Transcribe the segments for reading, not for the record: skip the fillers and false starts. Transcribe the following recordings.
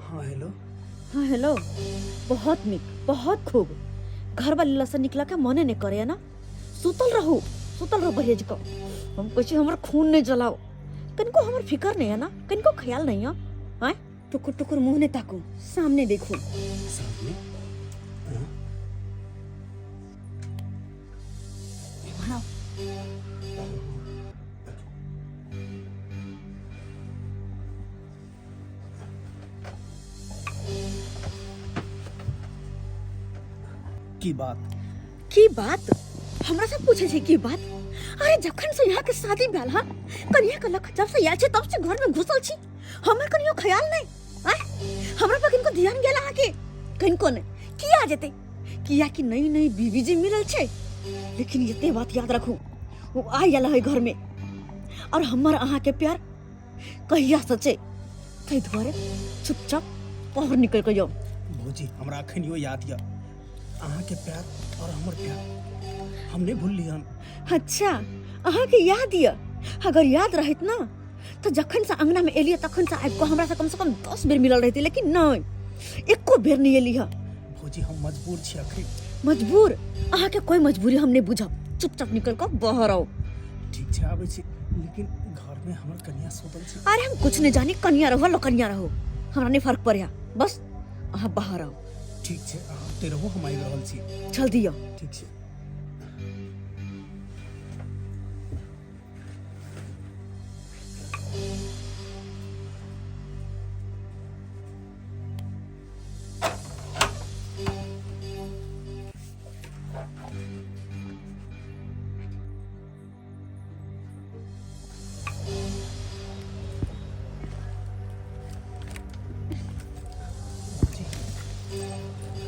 हाँ हेलो। हाँ हेलो। बहुत निक, बहुत खूब। घर वाली लसन निकला के मने नहीं करे ना। सुतल रहू, सुतल रहू बढ़िया जी को। हम कहै छी हमर खून नहीं जलाओ, कनिको हमर फिकर नहीं है ना, कनिको ख्याल नहीं है। आय टुकुर टुकुर मुंह नहीं ताकू, सामने देखू। सामने? हाँ? की बात? की बात? हमरा से पूछे छे की बात? अरे जखन से यहाँ के शादी भेल हन, कनिया के लख जब से आयल छे तब से घर में घुसल छी, हमर कनियो ख्याल नहीं। आय हमरा पर किनको ध्यान गेल अहाँ के? किनको नहीं। किया जेते? किया कि नई नई बीवी जी मिलल छे। लेकिन एते बात याद रखू, वो आयल है घर में और हमर अहाँ के प्यार कहिया सचे, ताहि दुआरे चुपचाप बाहर निकल के जाओ। भौजी हमरा अखनियो याद या अहाँ के प्यार और हमर प्यार हम नहीं भूलली हन। अच्छा अहाँ के याद या? अगर याद रहत ना तो जखन से अंगना में एलिए तखन से आबि कऽ हमरा से कम से कम 10 बेर मिलल रहती, लेकिन नहीं एको बेर नहीं एली है। भौजी हम मजबूर छी अखन। मजबूर? अहाँ के कोई मजबूरी हम नहीं बुझब, चुपचाप निकल कऽ बाहर आओ। ठीक छै आबै छी, लेकिन घर में हमर कनिया सुतल छै। अरे हम कुछ नहीं जानी, कनिया रहो लोकनिया रहो, हमरा नहीं फर्क पड़े, बस अहाँ बाहर आओ। ठीक छै अहाँ ओतै रहू, हम आबि रहल छी। जल्दी आओ। ठीक छै।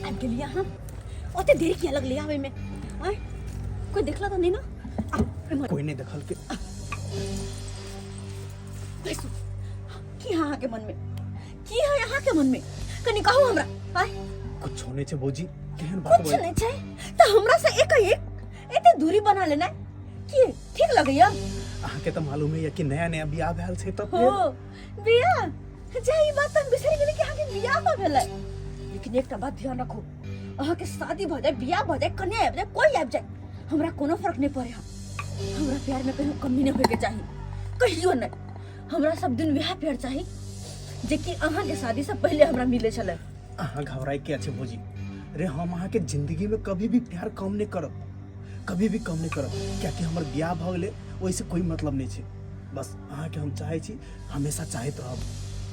आबि गेलियै अहाँ? ओते देरी किया लगलै आबै में? आँय कोई देखला तऽ नहि ना? आउ, एम्हर। कोई नहीं देखल के। बैसू। की है अहाँके मन में? की है अहाँके मन में? कनी कहू हमरा। आँय कुछ नहीं छै भौजी, केहन बात कुछ नहीं छै तऽ हमरा से एक एक एते दूरी बना लेना की ठीक लगैया? अहाँके तऽ मालूम है कि नया नया बियाह भेल छै तब हो बियाह? जे ई बात हम बिसरि गेली कि अहाँके बियाह भऽ भेलै। लेकिन एकटा बात ध्यान रखू, अहाँके शादी भऽ जाए, बियाह भऽ जाए, कन्या आबि जाए, कोई आबि जाए, हमरा कोनो फर्क नहीं पड़े। हमरा प्यार में कहियो कमी नहीं होइके चाही, कहियो नहीं। हमरा सब दिन वएह प्यार चाही जे कि अहाँके शादी से पहले हमरा मिले छलै। अहाँ घबराइ किया छै भौजी? रे हम अहाँके जिंदगी में कभी भी प्यार कम नहीं करब, कभी भी कम नहीं करब, कियाकि हमर बियाह भऽ गेलै ओहिसँ कोई मतलब नहीं छै। बस अहाँके हम चाहै छी, हमेशा चाहैत रहब।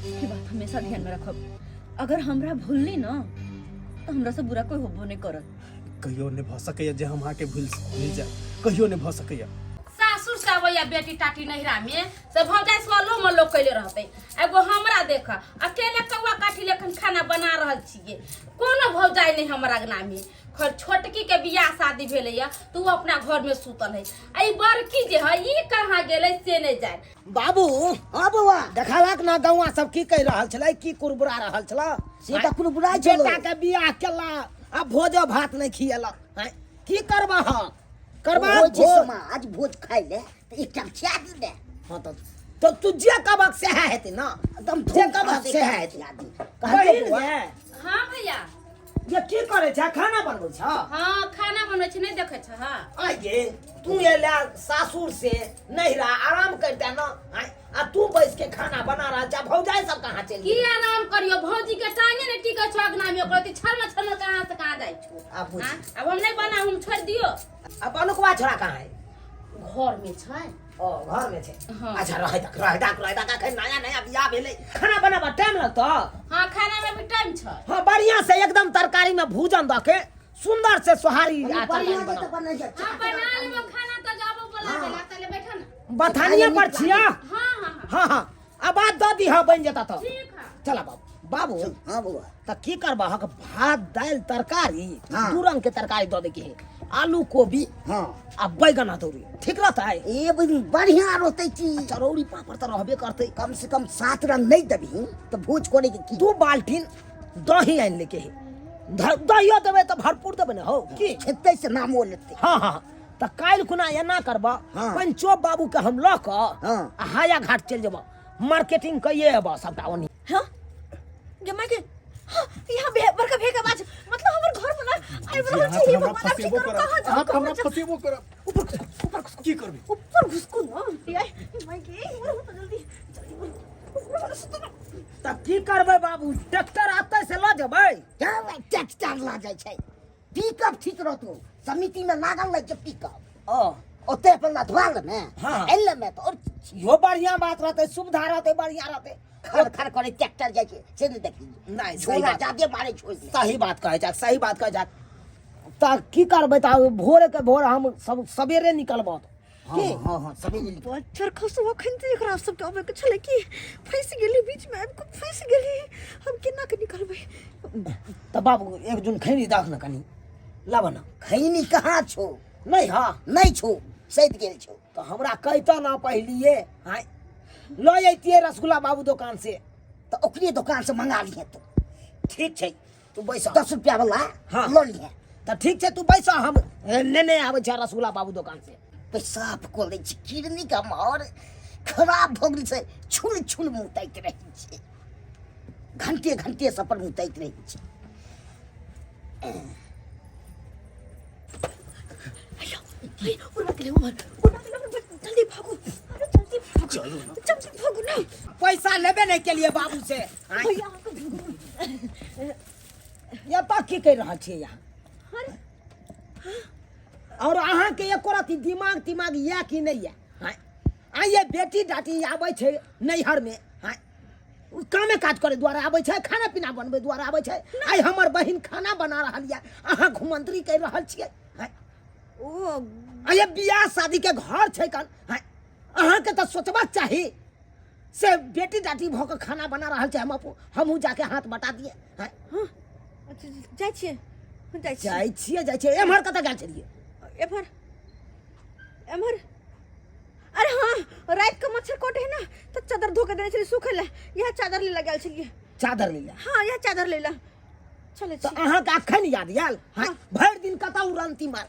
ई बात हमेशा ध्यान में रखब, अगर हमरा भूलनी ना तो हमरा से बुरा कोई होबो नहीं करत। कहियो नहीं भऽ सकैया जे हम अहाँके भूल भूल जाए, कहियो नहीं भऽ सकैया। सासुर से अबैया बेटी टाटी नैहरा में से भौजाई सलो मलो कैले रहते, एगो हमरा देख अकेले कौआ काठी लेखन खाना बना रहल छियै, कोनो भौजाई नहीं हमरा अंगना में। खैर छोटकी के बियाह शादी भेलैया तो उ अपना घर में सुतल है, आ ई बड़की जे है ई कहाँ गेलै से नहीं जाए। बाबू। हाँ बौआ। देखलक ना गौआ सब की कहि रहल छलै, की कुरबुरा रहल छलै? से तऽ कुरबुराइ छलै। बेटा के बियाह केला आ भोजो भात नहीं खियेलक। आँय, की करबह हम? करबह होइ छै भोज? समाज भोज खाइ ले तऽ एकटा खिया दी ने। हाँ तऽ तू जे कहबक सएह हेतै ना, एकदम जे धूम कहबक धाम से सएह एकटा हेतै। खिया दी। कहलियै बहिन बौआ। गे। हाँ भैया। ये की करै छै? खाना बनबै छ? हाँ खाना बनबै छी, नहीं देखै छ? हाँ। आइ गे, तू एला सासुर से नैहरा आराम करते ना, आइ, आ आ तू बैस के खाना बना रहल छा भौजाई सब कहाँ चलि की गेलै? आराम करियो भौजी के टांगे ने टिके छो अगना में ओकरा छलमा छलमा कहाँ से कहाँ जाइ छो आब बुझ। हाँ? आब हम नहीं बना हम छोड़ दियो आ अनुकवा छोड़ा कहाँ है घर में छै ओ घर में छै हाँ। अच्छा रहै तक रहै तक रहै तक अखन नया नया बियाह भेलै खाना बनाबऽ टाइम लगतौ हाँ खाना में भी टाइम छै हाँ बढ़िया से एकदम तरकारी में भूजन दऽ के सुंदर से सोहारी आ तरकारी बढ़िया बनाउ। तऽ बनै छै हाँ बना लेबो खाना तो जाबो बोला देला तले बैठो ना बथानिए पर छिया हाँ हाँ हाँ हाँ हाँ आवाज दऽ दीह बनि जेता तऽ ठीक है चला बाबू बाबू हाँ बौआ तऽ की करबहक भात दालि तरकारी हाँ। दू रंग के तरकारी दऽ दैके है आलू कोबी हाँ आ बैगन अदौरी ठीक रहतै ए बढ़िया रहतै की चरौरी पापड़ तऽ रहबे करतै कम से कम सात रंग नहीं देबही तऽ भोज करे के की दू बाल्टीन दही आनि लैके है दहियो देबै तऽ भरपूर देबै ने हौ की खेतै से नामो लेतै हाँ हाँ तऽ काल्हि खुना एना करबह हाँ। पंचो बाबू के हम लऽ कऽ हाँ। आ हाया घाट चलि जेबह मार्केटिंग कइए अयबह सबटा ओनी हाँ जमा के हाँ, यहाँ बे बड़का भे के आवाज मतलब हमर घर बना आबि रहल अहाँ छै तऽ हे हमरा भगवान आब की फसेबो करू करब कहाँ जाउ अहाँ तऽ कहाँ हमरा जाउ फसेबो करब ऊपर खसकू ऊपर खसकू की करबै ऊपर घुसकू ना यार माय गे मरू तो जल्दी जल्दी मरू ऊपर वाला सुतो ना तऽ की करबै बाबू ट्रैक्टर आतै से लऽ जेबै ट्रैक्टर लऽ जाइ छै पिकअप ठीक रहतौ समिति में लागल रहै छै पिकअप ओ ओते अपन लधवा लेमे हाँ। आनि लेमे तऽ आओर इहो बढ़िआँ बात रहतै सुविधा रहतै बढ़िआँ रहतै खर खर करे ट्रैक्टर जाइ छै से नहि देखी नहि, सही झोला बात। जादे मारै छै ओहिमे। सही बात कहै छाक सही बात कहै छाक तऽ की करबै तऽ भोरे के भोर हम सब सवेरे निकलबऽ हाँ की हाँ हाँ सवेरे निकल बच्चर खसु अखन तऽ एकरा सबके अबै के छलै कि फँसि गेली बीच में आबि कऽ फँसि गेली हम केना के निकलबै तऽ बाबू एक जुन खैनी दख ने कनी लाबऽ ने खैनी कहाँ छौ नहि हँ नहि छौ सैत गेल छौ तऽ हमरा कहितऽ ना पहिलिए आँय लऽ जैतियै रसगुल्ला बाबू दोकान से तऽ ओकरे दोकान से मंगा लिहे तू ठीक छै तू बैस 10 रुपया वाला हाँ। लऽ लिहे तऽ ठीक छै तू बैस हम लेने आबै छियै रसगुल्ला बाबू दोकान से पेशाब कऽ लै छी किडनी के हमर खराब भऽ गेल छै छुल छुल मुतैत रहै छै घंटे घंटे से अपन मुतैत रहै छै अय्या, अय्या, उड़वा के ले उमर उड़वा के ले उमर, जल्दी भागो अरे जल्दी भागो चलू ना। जल्दी भागो ना पैसा लेबे नहि केलिए बाबू से आँय, भैया अहाँके भागो एतऽ की करि रहल छियै यहाँ और अहाँके एको रति दिमाग तिमाग यऽ कि नहि यऽ आँय आइये बेटी डाटी आबै छै नैहरमे आँय ओ कामे काज करे दुआरे आबै छै खाना पीना बनबै दुआरे आबै छै आइ हमर बहिन खाना बना रहल यऽ अहाँ घुमंत्री करि रहल छियै आँय ओ आइये बियाह शादी के घर छै कन आँय अहाँके तऽ सोचबाक चाही से बेटी डाटी भऽ कऽ खाना बना रहल छै हम हमहूँ जाके हाथ बटा दिए आँय हाँ अच्छा जाइ छियै जाइ छियै जाइ छियै जाइ छियै एम्हर कतऽ गेल छलियै एम्हर एम्हर अरे हाँ रात के मच्छर कटे है ना तो चादर धो के देने छलियै सूखे ला यह चादर ले गेल छलियै चादर ले हाँ यह चादर ले ला चले तऽ अहाँके अखन याद आयल हाँ भरि दिन कतऽ उड़न्ती मार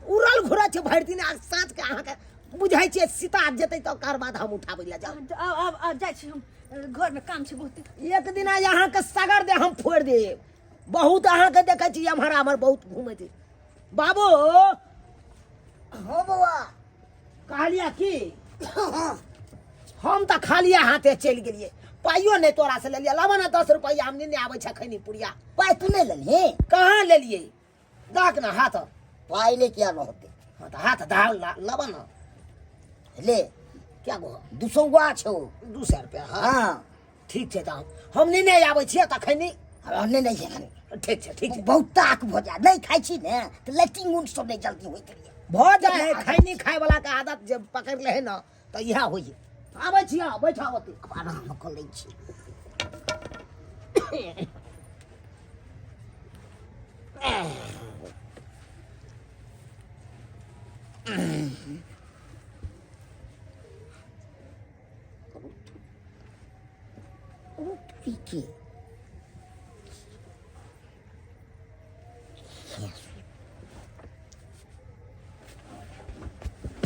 उड़ल घुरै छै भरि दिन आ साँझके अहाँके बुझाइ छियै सीता जेतै तऽ ओकर बाद हम उठाबै लए जाउ आब आब आब जाइ छी हम घर में काम छै बहुत एक दिन आइ अहाँके सगर दे हम फोड़ि देब बहुत अहाँके देखै छी एम्हर आम्हर बहुत घूमै छी बाबू हाँ बौआ कहलियै की हाँ हम तऽ खालिए हाथे चलि गेलियै पाइयो नहि तोरा से लेलियै लाबऽ ने 10 रुपैआ हम नेने आबै छै खैनी पुड़िया पाइ तू नहि लेलही कहाँ लेलियै दहक ने हाथ पाइ नहि किया रहतै हाँ तऽ हाथ दहा लाबऽ ने ले क्या गो 200 छौ 200 रुपया हाँ हाँ ठीक छै तऽ हम नेने आबै छियै तऽ खैनी हमरा नहि नहि एखन ठीक छै ठीक छै बहुत ताक भऽ जाय नहि खाइ छी ने तऽ लैट्रिन उन सब नहि जल्दी होइत रहैए भऽ जाइ है खैनी खाय वाला के आदत जे पकड़ ले है ने तऽ इएह होइ है आबै छी अहाँ बैठा ओतै आब आराम कऽ लै छी की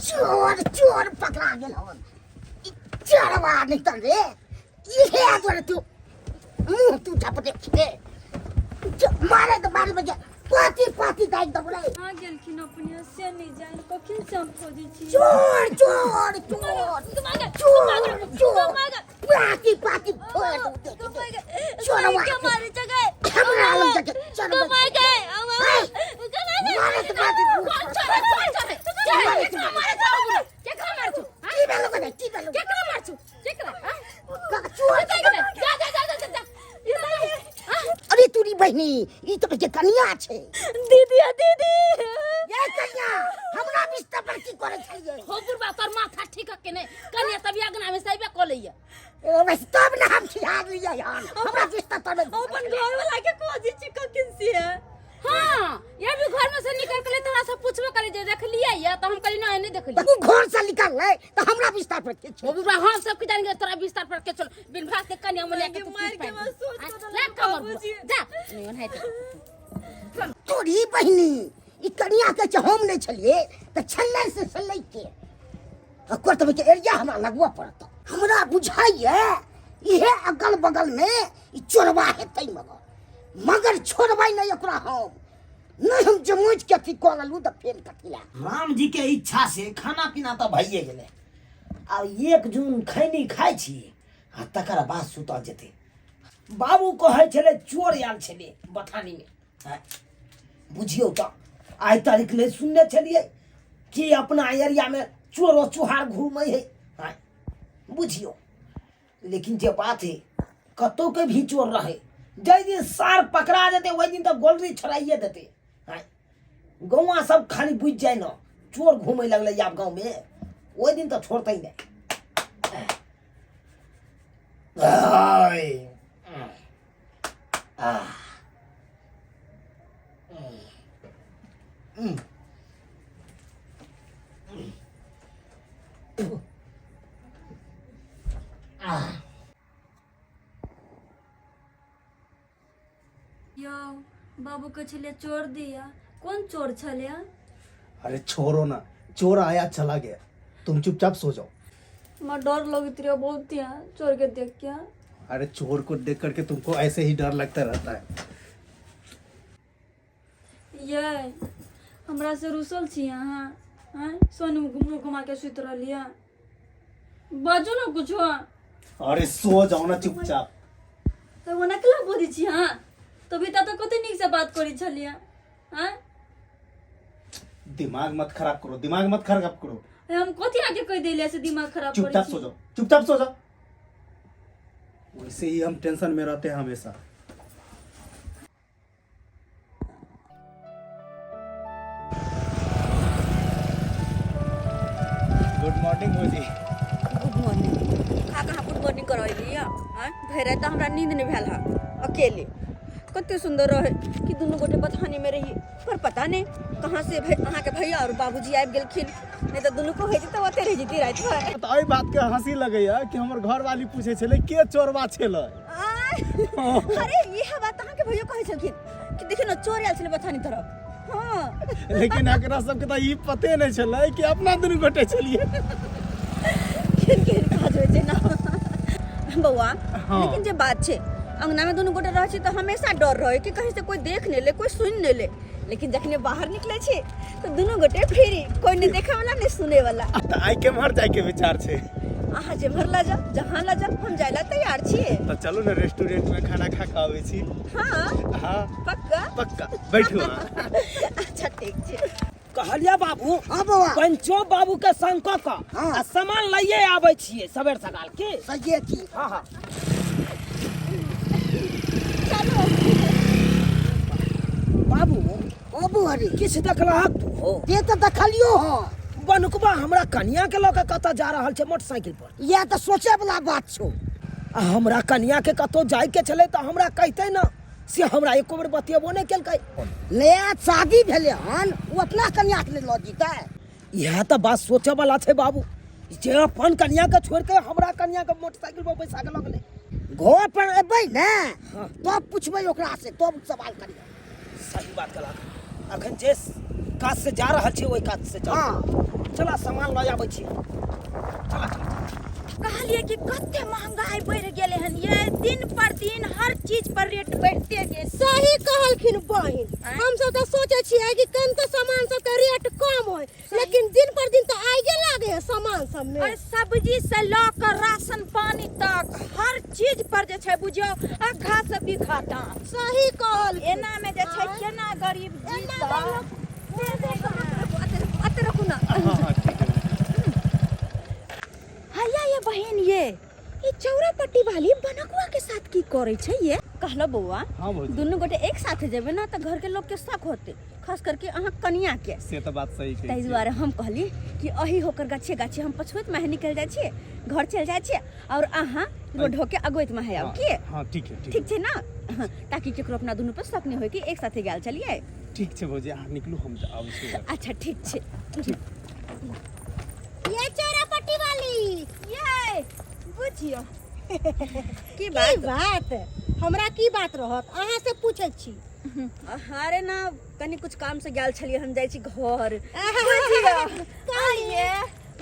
चोर चोर पकड़ा गेल हन ई चोरवा नहीं तन रे इहे दुआरे तू मुंह तू झपटे रे मारे तो मारे बजे पाती पाती दाइ दबले। कहाँ गेलखिन अपने से नहि जानि, कखन से हम खोजै छी। चोर चोर चोर चोर चोर, पाती पाती फोड़ दू। चोरवा के मारे जगह हमरा लग जाके चोरवा कमाई गए। मारे तो पाती। कोन चोर है? कोन चोर है? केकरा मारे छौ बुढ़ा? केकरा मारे छौ? की भेलो कने, की भेलो? केकरा मारे छौ? केकरा? हाँ? चोर। जा जा जा जा जा जा। अरे तोरी बहिनी, ई तो जे कनिया छै। दीदी, दीदी। ये कनिया, हमरा बिस्तर पर की करे छलियै? हो बुढ़बा, तोर माथा ठीक है के नहीं? कनिया तब अगना में सैबे कऽ लैया। ओ बस तब ने हम खिया लियै हन, हमरा बिस्तर पर में। अपन घर वाला के खोजै छी कखन से। हाँ, ये भी घर में से निकल के तोरा से पूछबो करे जे देखलियै या, तो हम कहली नहीं, नहीं देखलियै। तू घर से निकल ले तो हमरा बिस्तर पर के हो बुढ़बा, हम सब के जान गेल तोरा बिस्तर पर के चल बिन भात के कनिया मने के तू मार के पीट मैं सोच पाइ। के ले कमर बाबूजी। जा नहीं ओनाहिते। तोरी बहिनी, ई कनिया के छै हम नहि छलियै तऽ छलै से छलै के ओकर तऽ के एरिया हमरा लगबऽ पड़त। हमरा बुझाइए इहे अगल बगल में ई चोरबा हेतै, मगर मगर छोड़बै नहि ओकरा हम। नहि हम जमोच के अथी कऽ लेलहुँ तऽ फेर कथी लए। राम जी के इच्छा से खाना पीना तऽ भइए गेलै। आब एक जून खैनी खाइ छी आ तकर बाद सुतल जेतै। बाबू कहै छलै चोर आयल छलै बथानीमे। आँय, बुझियौ तऽ आइ तारीख नहि सुनने छलियै कि अपना एरियामे चोरो चुहार घूमै है। आँय, बुझियौ, लेकिन जे बात है, कतौ के भी चोर रहे, जाहि दिन सार पकड़ा जेतै ओहि दिन तऽ गोलरी छोड़ाइए देतै। आँय, गौआ सब खाली बुझि जाय ने चोर घूमै लगलै आब गाँवमे, ओहि दिन तऽ छोड़तै नहि। आय। आह। यौ बाबू के छलियै चोर दिया, कोन चोर छलै? अरे छोड़ो ना, चोर आया चला गया, तुम चुपचाप सो जाओ। हमरा डर लगैत रहे बहुत यहाँ चोर के देख के। अरे चोर को देख करके तुमको ऐसे ही डर लगता रहता है। ये हमरा से रुसल छी अहाँ? आँय, सोनू मुँह घुमा के सुति रहलियै, बाजू ने कुछो। अरे सो जाओ ना चुपचाप। तऽ ओना केना बजै छी अहाँ? तभी तऽ कते नीक से बात करै छलियै। आँय, दिमाग मत खराब करो, दिमाग मत खराब करो। हम कथी आके कहि देलियै से दिमाग खराब करै चुपचाप छी? सो जाओ, चुपचाप सो जाओ। वैसे ही हम टेंशन में रहते हैं हमेशा। गुड मॉर्निंग भौजी। गुड मॉर्निंग खा। कहाँ गुड मॉर्निंग करैली? आँय, भरि राति तऽ हमरा नींद नहि भेल हँ। अकेले कते सुन्दर रहे कि दुनू गोटे बथानी में रहिए, पर पता नहीं कहाँ से अहाँके भैया और बाबूजी आबि गेलखिन, नहीं तऽ दुनू को होइत तऽ ओते रहि जैती राति भरि। तऽ एहि बात के हंसी लगैया कि हमर घर वाली पूछे छलै के चोरबा छलै। आय, अरे इएह बात अहाँके भैयो कहै छलखिन कि देखियौ ने चोर आयल छलै बथानी तरफ। हाँ, लेकिन एकरा सबके तऽ ई पते नहि छलै कि अपना दुनू गोटे छलियै। केहन केहन काज होइ छै ने बौआ। हाँ। लेकिन जे बात छै, अंगना में दुनू गोटे रहै छी तऽ हमेशा डर रहै कि कहीं से कोई देख नहि ले, कोई सुनि नहि ले, लेकिन जखने बाहर निकले छी तऽ दुनू गोटे फ्री, कोई नहि देखे वाला, नहि सुने वाला। तऽ आइ केम्हर जायके विचार छै? अहाँ जेम्हर लऽ जाउ, जहाँ लऽ जाउ, हम जाय लए तैयार छियै। तऽ चलू ने, रेस्टोरेंट में खाना खा कऽ आबै छी। हाँ। हाँ। पक्का? पक्का, बैठू अहाँ। अच्छा, ठीक छै। कहलियै बाबू। हाँ बौआ। पंचो बाबू के संग कऽ कऽ हाँ। आ सामान लइए आबै छियै सबेर सकाल की। सहिए की। हाँ हाँ। बाबू। ओ बुहरी। किछु देखलहक तू हो? से तऽ देखलियो हँ। बनुकबा हमरा कनिया के लऽ कऽ कतऽ जा रहल छै मोटरसाइकिल पर? इएह तऽ सोचे वाला बात छौ। आ हमरा कनिया के कतौ जाय के छलै तऽ हमरा कहितै ने, से हमरा एको बेर बतेबो नहि केलकै। नया शादी भेलै हन, ओ अपना कनिया के नहि लऽ जेतै? इएह तऽ बात सोचऽ वाला छै बाबू, जे अपन कनिया के छोड़ि के हमरा कनिया के मोटरसाइकिल पर बैसा के लऽ गेलै। घर पर एबै ने तब पुछबै ओकरा से, तब सवाल करियै। सही बात कहलक। अखन जे काज से जा रहल छी ओहि काज से चल। हाँ। चला, सामान लऽ आबै छी, चला चला। कहलिए कि कते महंगाई बढ़ गेलै हन ये, दिन पर दिन हर चीज पर रेट बढ़ते गेल। सही कहलखिन बहिन। हम सब तऽ सोचे छियै कि कम तऽ सामान सब के रेट कम होय, लेकिन दिन पर दिन तऽ आगे लागे है सामान सब में। अरे सब्जी से लऽ कऽ राशन पानी तक हर चीज पर जे छै बुझियौ अघा से बीघा दाम। सही कहल। एना में जे छै केना गरीब जीतै? अते रखू ना। हाँ हाँ, ठीक है। हैया ये बहन, ये चौरा पट्टी वाली बनकुआ के साथ की करे छै ये? कहलो बौआ। हाँ भौजी। दुनू गोटे एक साथे जेबै ना तऽ घर के लोग के शक होते, खास करके अहाँ कनिया के। से तऽ बात सही कहै ताहि छियै। दुआरे हम कहली कि अही होकर गाछे गाछे हम पछुत माहे निकल जाइ छियै, घर चलि जाइ छियै और अहाँ रोड होके अगोइत माहे आउ। हाँ, की? हाँ, ठीक है। ठीक छै ना? हाँ, ताकि केकरो अपना दुनू पर शक नहि होय कि एक साथे गेल छलियै। ठीक छै भौजी, अहाँ निकलू, हम आबै छी। अच्छा, ठीक छै। ये चौरा पट्टी वाली, ये बुझियो की की बात? बात? हमरा की बात रहत, अहाँ से पूछै छी। अरे ना, कनी कुछ काम से गेल छलियै, हम जाइ छी घर। बुझियो आइए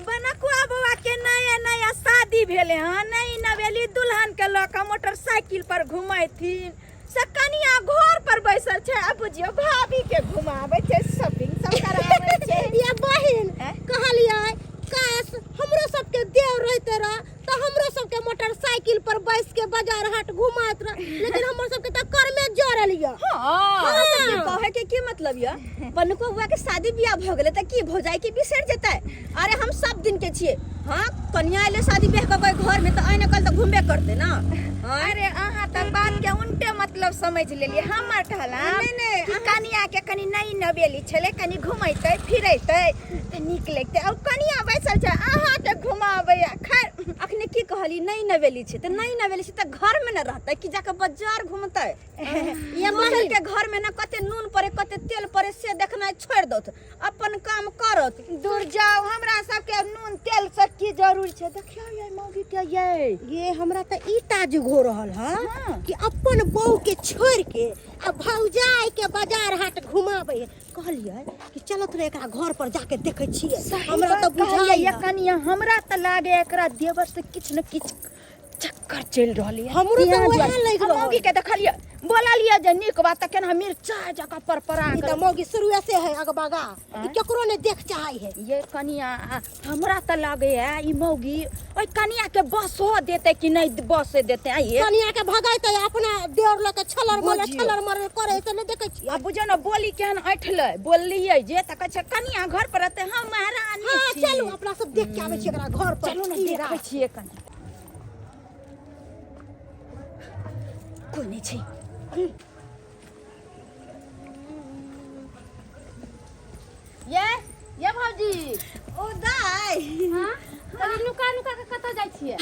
बनकुआ बौआ के नया नया शादी भेले हँ, नई नवेली दुल्हन के लऽ कऽ मोटरसाइकिल पर घुमैथिन, से कनिया घर पर बैसल छै आ बुझियो भाभी के घुमाबै छै, शॉपिंग सब कराबै छै। ये बहिन, कहलियै काश हमरो सबके देव रहते रह तऽ हमरो सबके मोटरसाइकिल पर बैस के बाजार हाट घुमाइत रह, लेकिन हमर सबके तऽ कर्मे जरल यऽ। हाँ, सबके कहे के की मतलब यऽ? बनुको बुआ के शादी बियाह भऽ गेलै तऽ की भौजाई के बिसरि जेतै? अरे हम सब दिन के छियै। हाँ, कनिया एलै शादी बियाह कऽ के घर में तऽ आइ न कल तऽ घूमबे करतै ना। हाँ? अरे अहाँ तऽ बात के उल्टे मतलब समझ लेलियै। हमर कहला नहि, नहि, कि कनिया के कनी नई नवेली छलै, कनी घुमैतै फिरैतै तऽ नीक लगतै, और कनिया बैसल छै अहाँ के घुमाबैया। खैर अखने की कहली? नई नवेली छै तऽ नई नवेली छै तऽ घर में न रहतै कि जाके बाजार घूमतै? ये दोसर बहिन के घर में न कते नून पड़े कते तेल पड़े से देखनाइ छोड़ि दौथ, अपन काम करत। दूर जाओ, हमरा सबके नून तेल से की जरूर छै? देखियौ ये मौगी के ये ये हमरा तऽ ई ताजुब हो रहल है कि अपन बहू के छोड़ के आ भौजाई के बाजार हाट घुमाबै है। कहलियै कि चलो थोड़ा एकरा घर पर जाके देखै छियै। हमरा तऽ बुझाइ ये कनिया, हमरा तऽ लागे एकरा देवर से किछु न किछु चक्कर चलि रहल ये। हमरो तऽ तें वएह दुआरे। लागि आ रहल। मौगी के देखलियै, बोललियै जे नीक बात तऽ केना मिर्चा जकाँ परपरा ई तऽ मौगी शुरुए से है अगबगा, ई केकरो नहि देख चाहै है। ये कनिया, हमरा तऽ लगैया ई मौगी ओहि कनिया के बसो देतै कि नहि बसे देतै? आइए कनिया के भगैतै, अपना देवर लऽ के छलर मलर बुझियौ। छलर मलर करे से नहि देखै छियै? आ बुझियौ ने बोली केहन ऐठलै, बोललियै जे तऽ कहै छै कनिया घर पर रहतै, हम महारानी हाँ छी। चलू अपना सब देख के आबै छियै एकरा घर पर। चलू ने की देखै राज। छियै कनि। कोइ नहि छै। ये ये भौजी। ओ दाइ। हाँ, अरे नुका नुका के कतऽ जाइ छियै?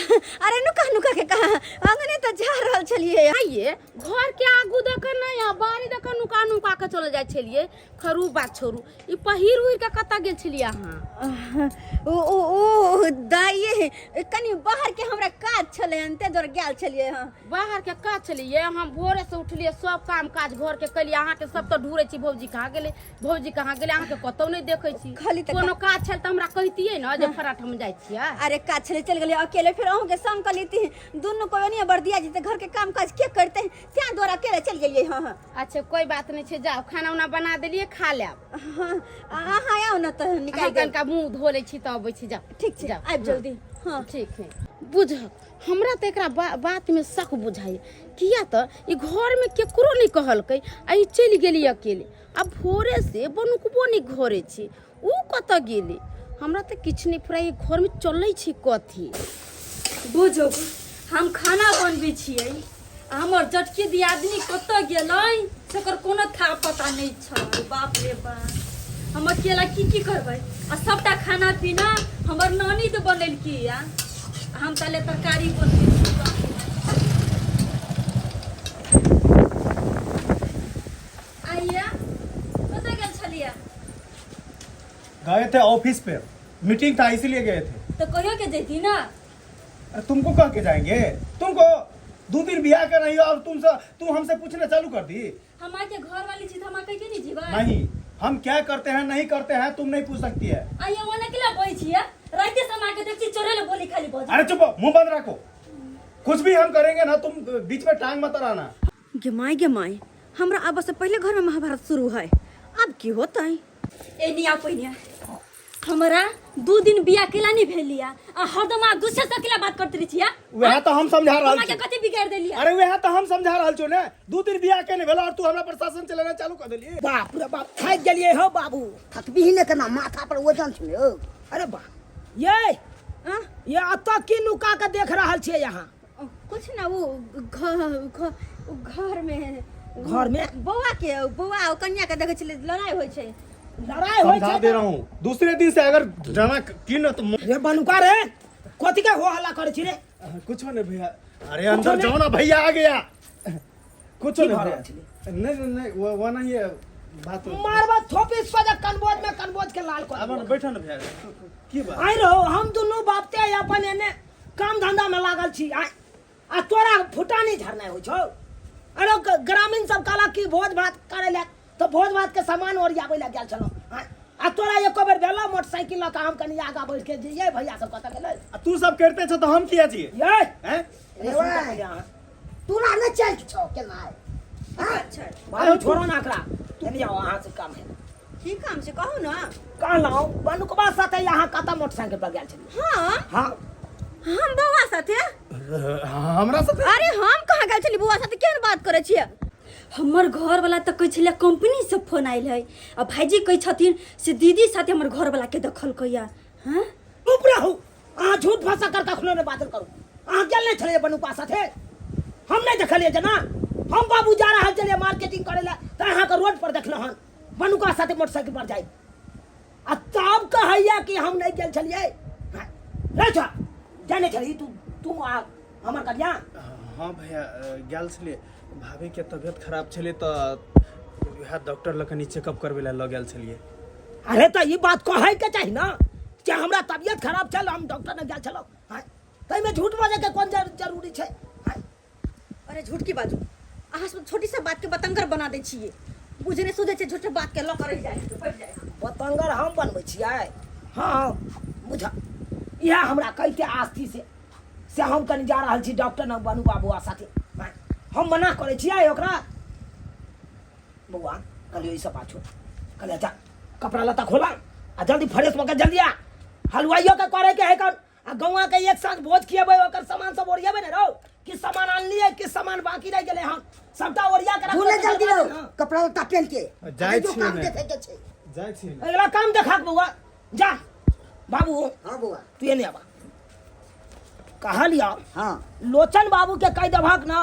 अरे नुका नुका के कहाँ, अंगने तऽ जा रहल छलियै। आइये घर के आगू दऽ के नहि आ बाड़ी दऽ के नुका नुका के चल जाइ छलियै। खरू बात छोड़ू, ई पहिर उहिर के कतऽ गेल छलियै अहाँ? ओ ओ ओ दाइये, कनि बाहर के हमरा काज छलै हन, ताहि दुआरे गेल छलियै हँ। बाहर के काज छलियै? हम भोरे से उठलियै, सब काम काज घर के केलियै, अहाँके सब तऽ ढूंढै छी, भौजी कहाँ गेलै, भौजी कहाँ गेलै, अहाँके कतौ नहि देखै छी। खाली तऽ कोनो काज छल तऽ हमरा कहितियै ने जे फराठ हम जाइ छियै। अरे काज छलै चलि गेलियै अकेले, फेर अहूँके संग कऽ लेती, दुनू कोइ ओनिये बर्दिया जेतै, घर के काम काज के करतै, तें दुआरे अकेले चलि गेलियै। हँ हँ। अच्छा कोई बात नहीं छै, जाओ खाना उना बना देलियै, खा लेब। हँ, अहाँ आउ ने तऽ निकालि हम देब। कनिका मुँह धो लै छी तऽ अबै छी, जाओ। ठीक छै। जाओ। आबि जल्दी। हँ ठीक है। बुझ हमरा तऽ एकरा बातमे शक बुझाइए, किया तऽ ई घरमे केकरो नहि कहलकै आ ई चलि गेली अकेले, आ भोरे से बनुकबो नहि घरे छै, उ कतऽ गेली? हमरा तऽ किछु नहि फुराइ, घरमे चलै छै कथी? बुझो हम खाना बनबै छियै आ हमर जटकी दियादनी कतऽ गेलै सेकर कोनो था पता नहि छै। बाप रे बाप, हम अकेला की की करबै? आ सबटा खाना पीना हमर नानी तऽ बनेलकी या, हम ताले तरकारी बनबै छी। बाप रे बाप। आइया कतऽ गेल छलियै? गए थे ऑफिस पे, मीटिंग था इसीलिए गए थे। तऽ कहियो के जैती ना। अरे तुमको कह के जाएंगे? तुमको दो दिन ब्याह कर रही हो और तुमसे तुम हमसे पूछना चालू कर दी। हम आके घर वाली छी तऽ हम कह के नहीं जीबै? नहीं, हम क्या करते हैं नहीं करते हैं तुम नहीं पूछ सकती है। आइया ओना केला बजै छियै? राइते से हम आके देख छी चोरेले बोली खाली बजै। अरे चुप हो, मुंह बंद रखो, कुछ भी हम करेंगे ना तुम बीच में टांग मत अड़ाना। गे माय, गे माय, हमरा आबऽ से पहिले घर में महाभारत शुरू है, अब की होतै? ए निया पहिने हमरा 2 दिन बिया केला नहीं भेलिया आ हरदम आ गुस्से से अकेला बात करते रही छिया। वएह तऽ हम समझा रहल हमरा के छी। कथी बिगाड़ देलिया? अरे वएह तऽ हम समझा रहल छौ ने, 2 दिन बियाह के नहीं भेल और तू हमरा प्रशासन चलेना चालू कर देली। बाप रे बाप, थाकि गेलियै हो बाबू। थकबी ने केना, माथा पर वजन छलै हो। अरे बा ये ये अतऽ की नुका के देख रहल छियै यहाँ? कुछ ना, वो घर घर में, घर में? बौआ के, बौआ और कन्या के देखै छलै, लड़ाई होइ छै। लड़ाई होइ समझा छै दे रहा हूँ, दूसरे दिन से अगर ड्रामा की न तो रे बनुका रे, कथी के हो हल्ला करै छी रे? कुछ नहीं भैया। अरे अंदर जाओ ना भैया, आ गया। कुछ की नहीं भऽ भैया। रहल छलै? नहीं नहीं नहीं, वो नहीं है बात। मारबा थोपी सोजा कनबोज में कनबोज के लाल कर। अब बैठो ना भैया, की बात? आइ रहो, हम दुनू बापते अपन एने काम धंधा में लागल छी, आइ आ तोरा फुटानी झरनाइ होइ छौ। अरे ग्रामीण सब कहलक कि भोज भात करै लए, तऽ भोज भात के सामान ओरियाबै लए गेल छलहुँ, आँय? आ तोरा एको बेर भेलौ मोटरसाइकिल लऽ कऽ हम कनि आगाँ बढ़ि के जइयै भैया सब कतऽ गेलै? आ तू सब करिते छौ तऽ हम किया छियै? यै हैं? एने सुन कऽ पहिले अहाँ। तोरा नहि चलि छौ केना? बाबू छोड़ो ना एकरा, एने आउ, अहाँ से काम है। की काम छै कहू ना? कहलहुँ बनुकबा साथे अहाँ कतऽ मोटरसाइकिल पर गेल छलियै? हाँ। हाँ। हम बौआ साथे? हमरा साथे? अरे हम कहाँ गेल छली बौआ साथे, केहन बात करै छियै? हमर घर वाला तऽ कहै छलै कंपनी से फोन आयल है, आ भाईजी कहै छथिन से दीदी साथे हमर घर वाला के देखलकैया। हाँ? चुप रहू, अहाँ झूठ फंसा कर कखनो नहि बाजल करू। अहाँ गेल नहि छलियै बनुकबा साथे? हम नहि देखलियै जेना हम बाबू जा रहल छलियै मार्केटिंग करै लए तऽ अहाँके रोड पर देखलहुँ हन बनुका साथे मोटरसाइकिल पर जाइत, आ तब कहैया कि हम नहि गेल छलियै। रे छा जाने छली तू, तू आ हमर कन्या? हाँ भैया, गेल छलियै, भाभी के तबियत खराब छलै तऽ वएह डॉक्टर लग कनि चेकअप करबै लए लऽ गेल छलियै। अरे तऽ ई बात कहै के चाही ना जे हमरा तबियत खराब छल, हम डॉक्टर लग गेल छलहुँ। हाँ, ताहिमे झूठ बजै के कोन जरूरी छै? हाँ। अरे झूठ की बाजू, अहाँ सब छोटी सा बात के बतंगर बना दै छियै, बुझे नहि सुझै छै, झूठ बात के लऽ कऽ रहि जाइ छै, बैठ जाइ। बतंगर हम बनबै छियै? हाँ बुझ, इएह हमरा कहिते आस्ती से हम कनि जा रहल छी डॉक्टर लग बनू बाबू साथे। हाँ, हम मना करै छियै ओकरा। बौआ कहलियै ई सब बात छोड़, कहलियै जा कपड़ा लत्ता खोला आ जल्दी फ्रेश भऽ के जल्दी आ, हलवाइयो के करे के है कन, आ गौआ के एक साथ भोज खिएबै, ओकर सामान सब ओरिएबै ने रौ, कि सामान आनलियै कि सामान बाकी रहि गेलै हन, सबटा ओरिया के तू ने रखबै। जल्दी रहो, कपड़ा लत्ता पहन के जाइ जो छियै काम ने। देखै के छै। जाइ छियै ने। अगला काम देखा के बौआ जा बाबू। हाँ बौआ। तू एने आबा, कहलिया। हाँ। लोचन बाबू के कहि देबहक ना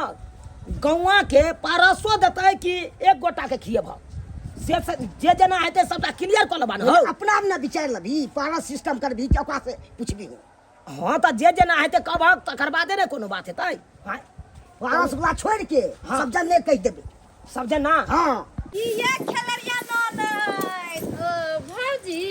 गौआ के पारसो देतै कि एक गोटा के खिएबहक, से जे जेना हेतै सबटा क्लियर कऽ लेबा ने हौ। अपना आप ना विचार लेबही, पारस सिस्टम करबही कि ओकरा से पुछबही? हाँ तऽ जे जेना हेतै कहबहक, तकर बादे ने कोनो बात हेतै। हाँ। पारस वाला छोड़ि के। हाँ। सब जन नहि कहि देबै। सब जन ना। हाँ। की ये खेलरिया ननैद? ओ भौजी,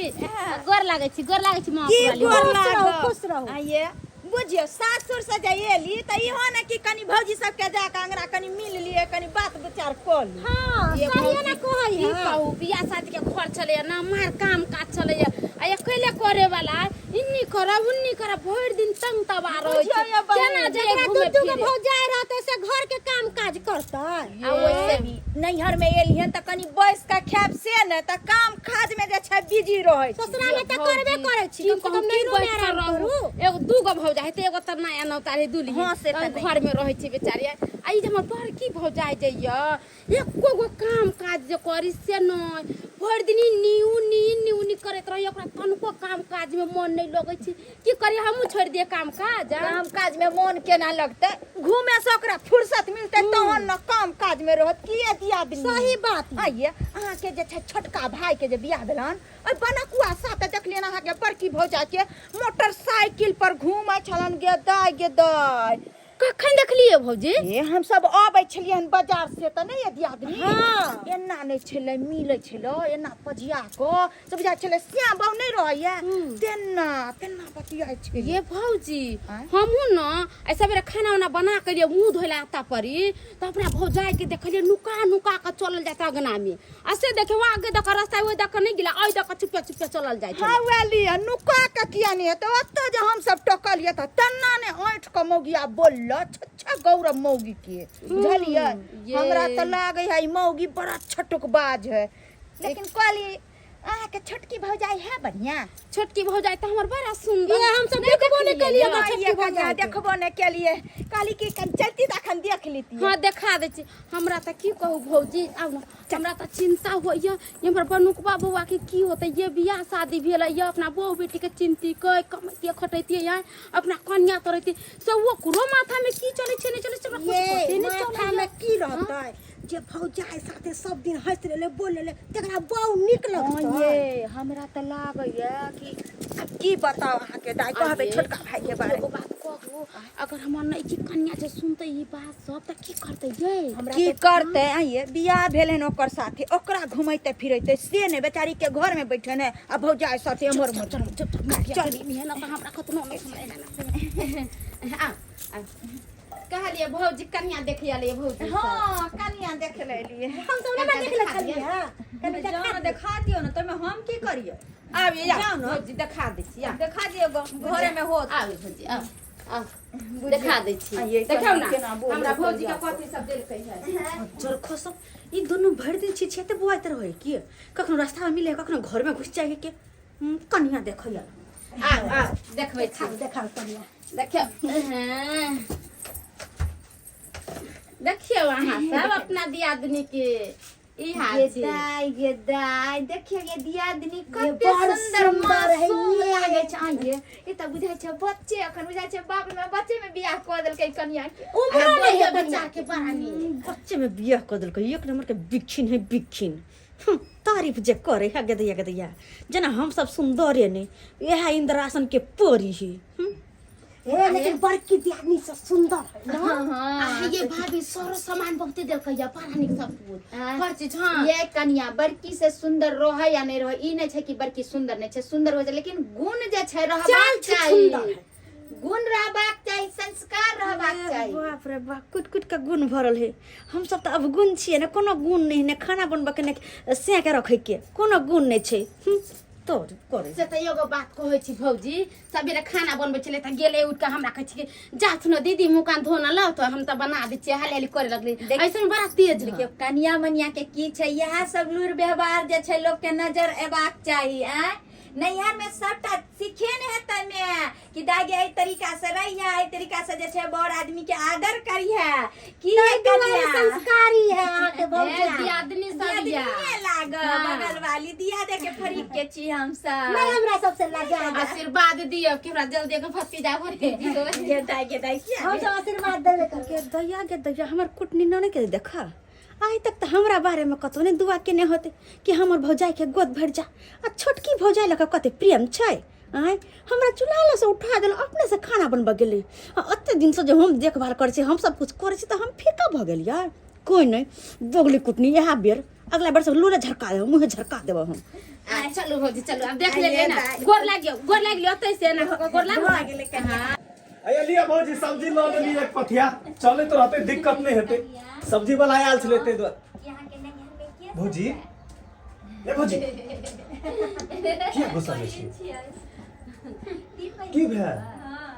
गोर लागै छी, गोर लागै छी माँ। की वाली। गोर खुश रहू, लागब। खुश रहू। आ ये बुझियौ सासुर से जे एली तऽ इहो ने कि कनि भौजी सबके जा कऽ अंगना कनि मिल लिए, कनि बात विचार कऽ ली। हाँ, ये सहिए भौजी, ने कहै की है। कहू, बियाह शादी के घर छलैया ना, मार काम काज छलैया, आ अकेले करे वाला इन्नी करब उन्नी करब, भरि दिन तंग तबाह रहै बुझियौ छै। ये बहिन, केना जाइए जकरा घूमे दू दू गो फिरे? भौजाइ रहतै से घर के काम काज करतै? आ वैसे भी नैहर में एलिहन तऽ कनि बैस कऽ खायब से ने, तऽ काम काज में जे छै बिजी रहै छी। ससुरा में तऽ करबे करै छी, की कम से कहू, कम की नैहरो में बैठ कऽ आराम रहू। करू। एगो दू गो भौजाइ हेतै, एगो तऽ नया नौतारी दुल्ही हँ, से तऽ तहन घर में रहै छै बेचारी। आ ई जे हमर बड़की भौजाइ जइया, एको गो काम काज जे करी से नहि, भरि दिन ई नी नी नी नी करैत रहैया, ओकरा तनिको काम काज में मन नहि लगै छै। की करी, हमहूँ छोड़ि दियै काम काज? काम काज में मन केना लगतै? घूमे से ओकरा फुर्सत मिलतै तहन न काम काज में रहत। किए दियादनी? सही बात। आइए अहाँके जे छै छोटका भाई के जे बियाह भेलन, ओहि बनकुआ साथ देखलियनि अहाँके बड़की भौजा के मोटरसाइकिल पर घूमै छलन। गे दाय गे दाय। कखन देखलियै भौजी? ए हम सब अबै छलियै हन बाजार से तऽ नहि, दियादनी? हाँ। एना नहि छलै, मिलै छलै एना पजिया कऽ सब बुझाइ छलै, श्याम बाबू नहि रहैया तेना तेना बतियाइ छलै। ये भौजी। आँय? हमहूँ न आइ सबेरे खाना उना बना के लिए मुँह धोइ ला आता परी तऽ अपना भौजाई के देखलियै नुका नुका के चलल जाइत अंगना में, आ से देखे आगे दऽ कऽ रास्ता ओहि दऽ कऽ नहि गेला, एहि दऽ कऽ चुपे चुपे चलल जाइ छलै। हाँ वैली, नुका के किया नहीं हेतै? ओतऽ जे हम सब टोकलियै तऽ तेना ने ऐंठ कऽ मौगिया बोललै। हल्ला छच्छा गौरव मौगी के बुझलियै ये। हमरा तऽ लागै है ई मौगी बड़ा छटकबाज है लेकिन कहली अहाँके छोटकी भौजाई है बढ़िया छोटकी भौजाई तऽ हमर बड़ा सुंदर ये हम सब देखबो नहि केलियै हाँ, छोटकी ये कनिया भौजाई के। देखबो नहि केलियै कहली कि कनि चलती तऽ अखन देख लेती हाँ देखा दै छी हमरा तऽ की कहू भौजी आउ ने हमरा तऽ चिंता होइए ये हमर बनुकबा बौआ के की होतै ये बियाह शादी भेलै ये अपना बहु बेटी के चिंतिकै कमैतियै खटैतियै आँय अपना कन्या तरैतियै से ओकरो माथामे की चलै छै नहि चलै छै हमरा कुछ ये पते नहि माथा चलैए में की रहतै जे भौजाई साथे सब दिन हंसि रहले बोल रहले तकरा बहु नीक लगतै ये हमरा तऽ लागैए कि आब की बताउ अहाँके दाइ कहबै आये, छोटका भाइके बारे एगो बात कहू अगर हमर नैकी कन्या जे सुनतै ई बात सब तऽ की करतै ये हमरा की करतै आइए बियाह भेल हन ओकर साथे ओकरा घुमैते फिरैते से नहि बेचारी के घर में बैठे ने आ भौजाई साथे एम्हर उम्हर चल चल चल चल। चल ना तऽ हमरा कतनो नहि समझ आ आ कहलिए भौजी कन्या देखिए लिए भौजी हाँ कनिया देख लेलिए हम सब नहि देखले छलियै हँ कनि जाओ देखा ना देखा दियो ना तमे हम की करिए आबिए जाओ ना। भौजी देखा दै छी आ देखा दियो घरे में होत आबे भौजी आउ आउ देखा दै छी आ ये देखियौ ना केना बोलै हमरा भौजी के छै। कथी सब देलकै है जरखो सब ई दुनू भरि दिन छी छियाते बौआइत रहै की कखनो रास्ता में मिले कखनो घर में घुसि जाइ के कनिया देखैया आउ आउ देखबै छी देखाउ कनिया देखियौ हाँ। देखियौ अहाँ सब अपना दियादनी के ई हाल ये छै दाइ ये दाइ देखियौ ये दियादनी ये कते बड़ सुंदर सुंदर है मासूम ये। लागै छै आ ये ई तऽ बुझाइ छै बच्चे अखन बुझाइ छै बाप रे बच्चे में बियाह कऽ देलकै कनिया के उमरो नहि है बच्चा के बड़ा नीक बच्चे में बियाह कऽ देलकै एक नंबर के बिखिन है बिखिन तारीफ जे करे है गदैया गदैया जेना हम सब सुंदरे ने इएह इंद्रासन के परी ही ए लेकिन बड़की दियादनी से सुंदर है ना आ ये भाभी सारो सामान बहुते देलकै या बड़ा नीक सब कुछ हर चीज हाँ ये कनिया बड़की से सुंदर रहे या नहीं रहे ई नहीं छै कि बड़की सुंदर नहीं छै सुंदर हो जाए लेकिन गुण जे छै चाल रहबाक छै चाही सुंदर है। गुण रहबाक चाही संस्कार रहबाक चाही बाप रे बाप कुट कुट के गुण भरल है हम सब तऽ अवगुण छियै ने कोनो गुण नहि ने खाना बनबऽ के ने सेके के रखै के कोनो गुण नहि छै तोर करे से तऽ एगो बात कहै छी भौजी सबेरे खाना बनबै छलै तऽ गेलै उठि कऽ हमरा कहै छी कि जाथु ने दीदी मुँह कान धो ने लाउ तऽ हम तऽ बना दै छियै हाली हाली करे लगलै ऐसे में बड़ा तेज है देखियौ कनिया मनिया के की छै इएह सब लूर व्यवहार जे छै लोक के नजर एबाक चाही आँय नैहर में सबटा सीखे ने हेतै में कि दाइ गे एहि तरीका से रहिहे एहि तरीका से जे छै बड़ आदमी के आदर करिहे की ताहि दुआरे कनिया संस्कारी है अहाँके भौजाई दियादनी सब या दियादनिये लागल बगल वाली दिया दे के फरीक के छी हम सब नहीं हमरा सबसे लजा आशीर्वाद दियौ कि हमरा जल्दी एगो भतीजा भतीजी हो गे दाइ गे दाइ किया हम सब आशीर्वाद देबे करब के दैया के दैया हमर कुटनी न के देखा आइ तक तऽ हमरा बारेमे कतहु नहि दुआ केने होतै कि हमर भौजाइके गोद भरि जा आ छोटकी भौजाइ लऽ कऽ कते प्रेम छै आँय हमरा चूल्हा लगसँ उठा देलहुँ अपनेसँ खाना बनबऽ गेलै आ एते दिनसँ जे हम देखभाल करै छी हम सब किछु करै छी तऽ हम फीका भऽ गेलियै कोइ नहि दोगली कुटनी इएह बेर अगला बेर सब लूरे झरका देबै मुँहे झरका देबै हम आ, चलू भौजी चलू आब देख लेलियै ने गोर लागि गेल गोर लागि गेल ओतै से एना कऽ कऽ गोर लागि गेलै अरे लिअ भौजी सब्जी लऽ लेली एक पथिया चलैत रहतै दिक्कत नहि हेतै सब्जी वाला आयल छलै ताहि दुआरे भौजी ए भौजी किया गुस्सा में छी की भेल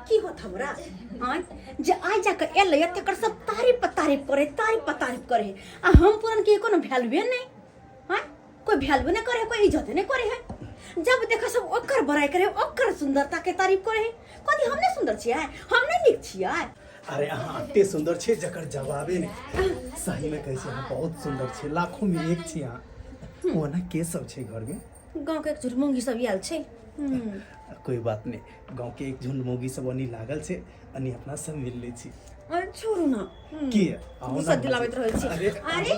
की होत हमरा आँय जे आइ जाके एलै तकर सब तारीफ पर तारीफ करे तारीफ पर तारीफ करे आ हम पुरन के कोनो वैल्यूए नहि आँय कोई वैल्यू नहीं करे कोई इज्जत नहीं करे है जब देखा सब ओकर बड़ाई करे ओकर सुंदरता के तारीफ करे है कथी हम नहीं सुंदर छियै हम नहीं नीक छियै अरे अहाँ एते सुंदर छी जकर जवाबे नहि सही में कहै छी अहाँ बहुत सुंदर छी लाखों में एक छी अहाँ ओना के सब छै घर में गाँव के एक झुंड मौगी सब आयल छै कोई बात नहीं गांव के एक झुंड मौगी सब अनी लागल छै अनी अपना सब मिल लै छी अरे छोड़ू ना की आउ गुस्सा ना दिलाबैत रहै छी अरे अरे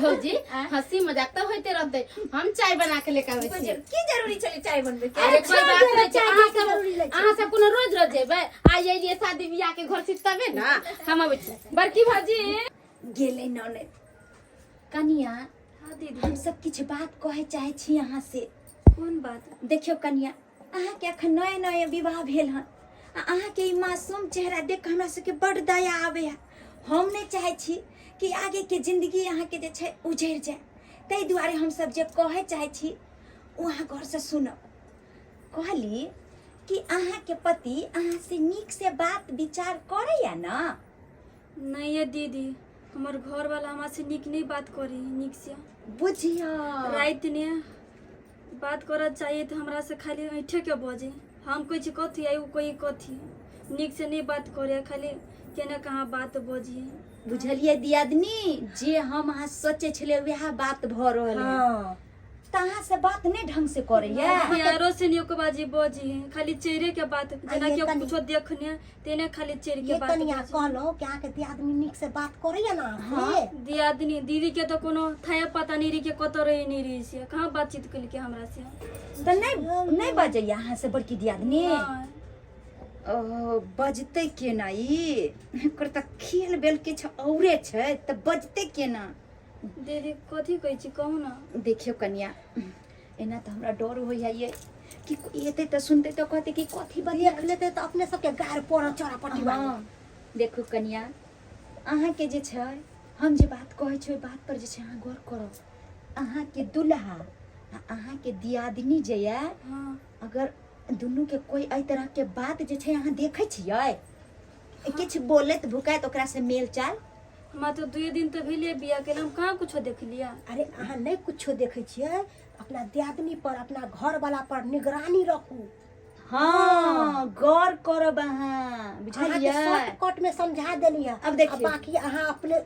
भौजी हंसी मजाक तऽ होइते रहतै हम चाय बना के लेके आबै छी की जरूरी छलै चाय बनबै के अरे कोई बात नहीं छै चाय अहाँ के सब जरूरी लै छै। अहाँ सब कोनो रोज रोज जेबै आइ अइलियै शादी बियाह के घर छी तबे ना हम अबै छी बड़की भौजी गेलै ननद कनिया हम सब किछु बात कहै चाहै छी अहाँ से कोन बात देखियौ कनिया अहाँके अखन नए नए विवाह भेल हन आ अहाँके ई मासूम चेहरा देख कऽ हमरा सबके बड्ड दया आबैए हम नहि चाहै छी कि आगेके जिन्दगी अहाँके जे छै उजड़ि जाय ताहि दुआरे हमसब जे कहै चाहै छी ओ अहाँ घरसँ सुनब कहली कि अहाँके पति अहाँ से नीक से बात विचार करैया ना? नहीं ये दीदी, हमर घर वाला हमरा से नीक नहीं बात करी नीक से। बुझियो राति ने बात करऽ चाहिए तो हमरा से खाली ऐठे के बजे, हम कहै छी कथी आ उ कोई कथी, नीक से नहीं बात करे, खाली केना कहाँ बात बजी। बुझलियै दियादनी, जे हम अहाँ सोचै छलियै वएह बात भऽ रहल है। हाँ। तऽ अहाँ से बात नहि ढंग से करैया? प्यारो से नहीं ओकर बाजी बजी, खाली चेहरे के बात, जेना ये कि कनी- कुछो देखने तेने खाली चेहरे के ये बात। कनिया बजी। कहलहुँ कि अहाँके दियादनी नीक से बात करैया ना अहाँसे? दियादनी दीदी के तो कोनो थाये पता नहीं रही के कतऽ रही नहीं रही से, कहाँ बातचीत केलकै हमरा से। तऽ नहि नहि बजैया अहाँ से बड़की दियादनी? नहि। ओ बजतै केना ई, एकर तऽ खेल बेल किछु औरे छै, तऽ बजतै केना? दीदी कथी कहै छी कहू ना। देखियौ कनिया, एना तऽ हमरा डर होइया ये कि कोई एतै तऽ सुनतै तऽ कहतै कि कथी बतिया। देख लेतै तऽ अपने सबके गार पड़त चौरा पट्टी वाली। हँ देखू कनिया, अहाँके जे छै हम जे बात कहै छी ओहि बात पर जे छै अहाँ गौर करब। अहाँके दुल्हा आ अहाँके दियादनी जे यऽ, हाँ। अगर दुनूके कोइ एहि तरहके बात जे छै अहाँ देखै छियै किछु बोलैत भुकैत ओकरा से मेल चाल? हमरा तऽ दुए दिन तऽ भेलियै बियाह केला, हम कहाँ कुछो देखलियै। अरे अहाँ नहि कुछो देखै छियै, अपना दियादनी पर अपना घरवाला पर निगरानी रखू। हाँ गौर करब अहाँ, अहाँके बुझलियै? शॉर्टकट में समझा देली है। अब देखियौ। आ बाकी अहाँ अपने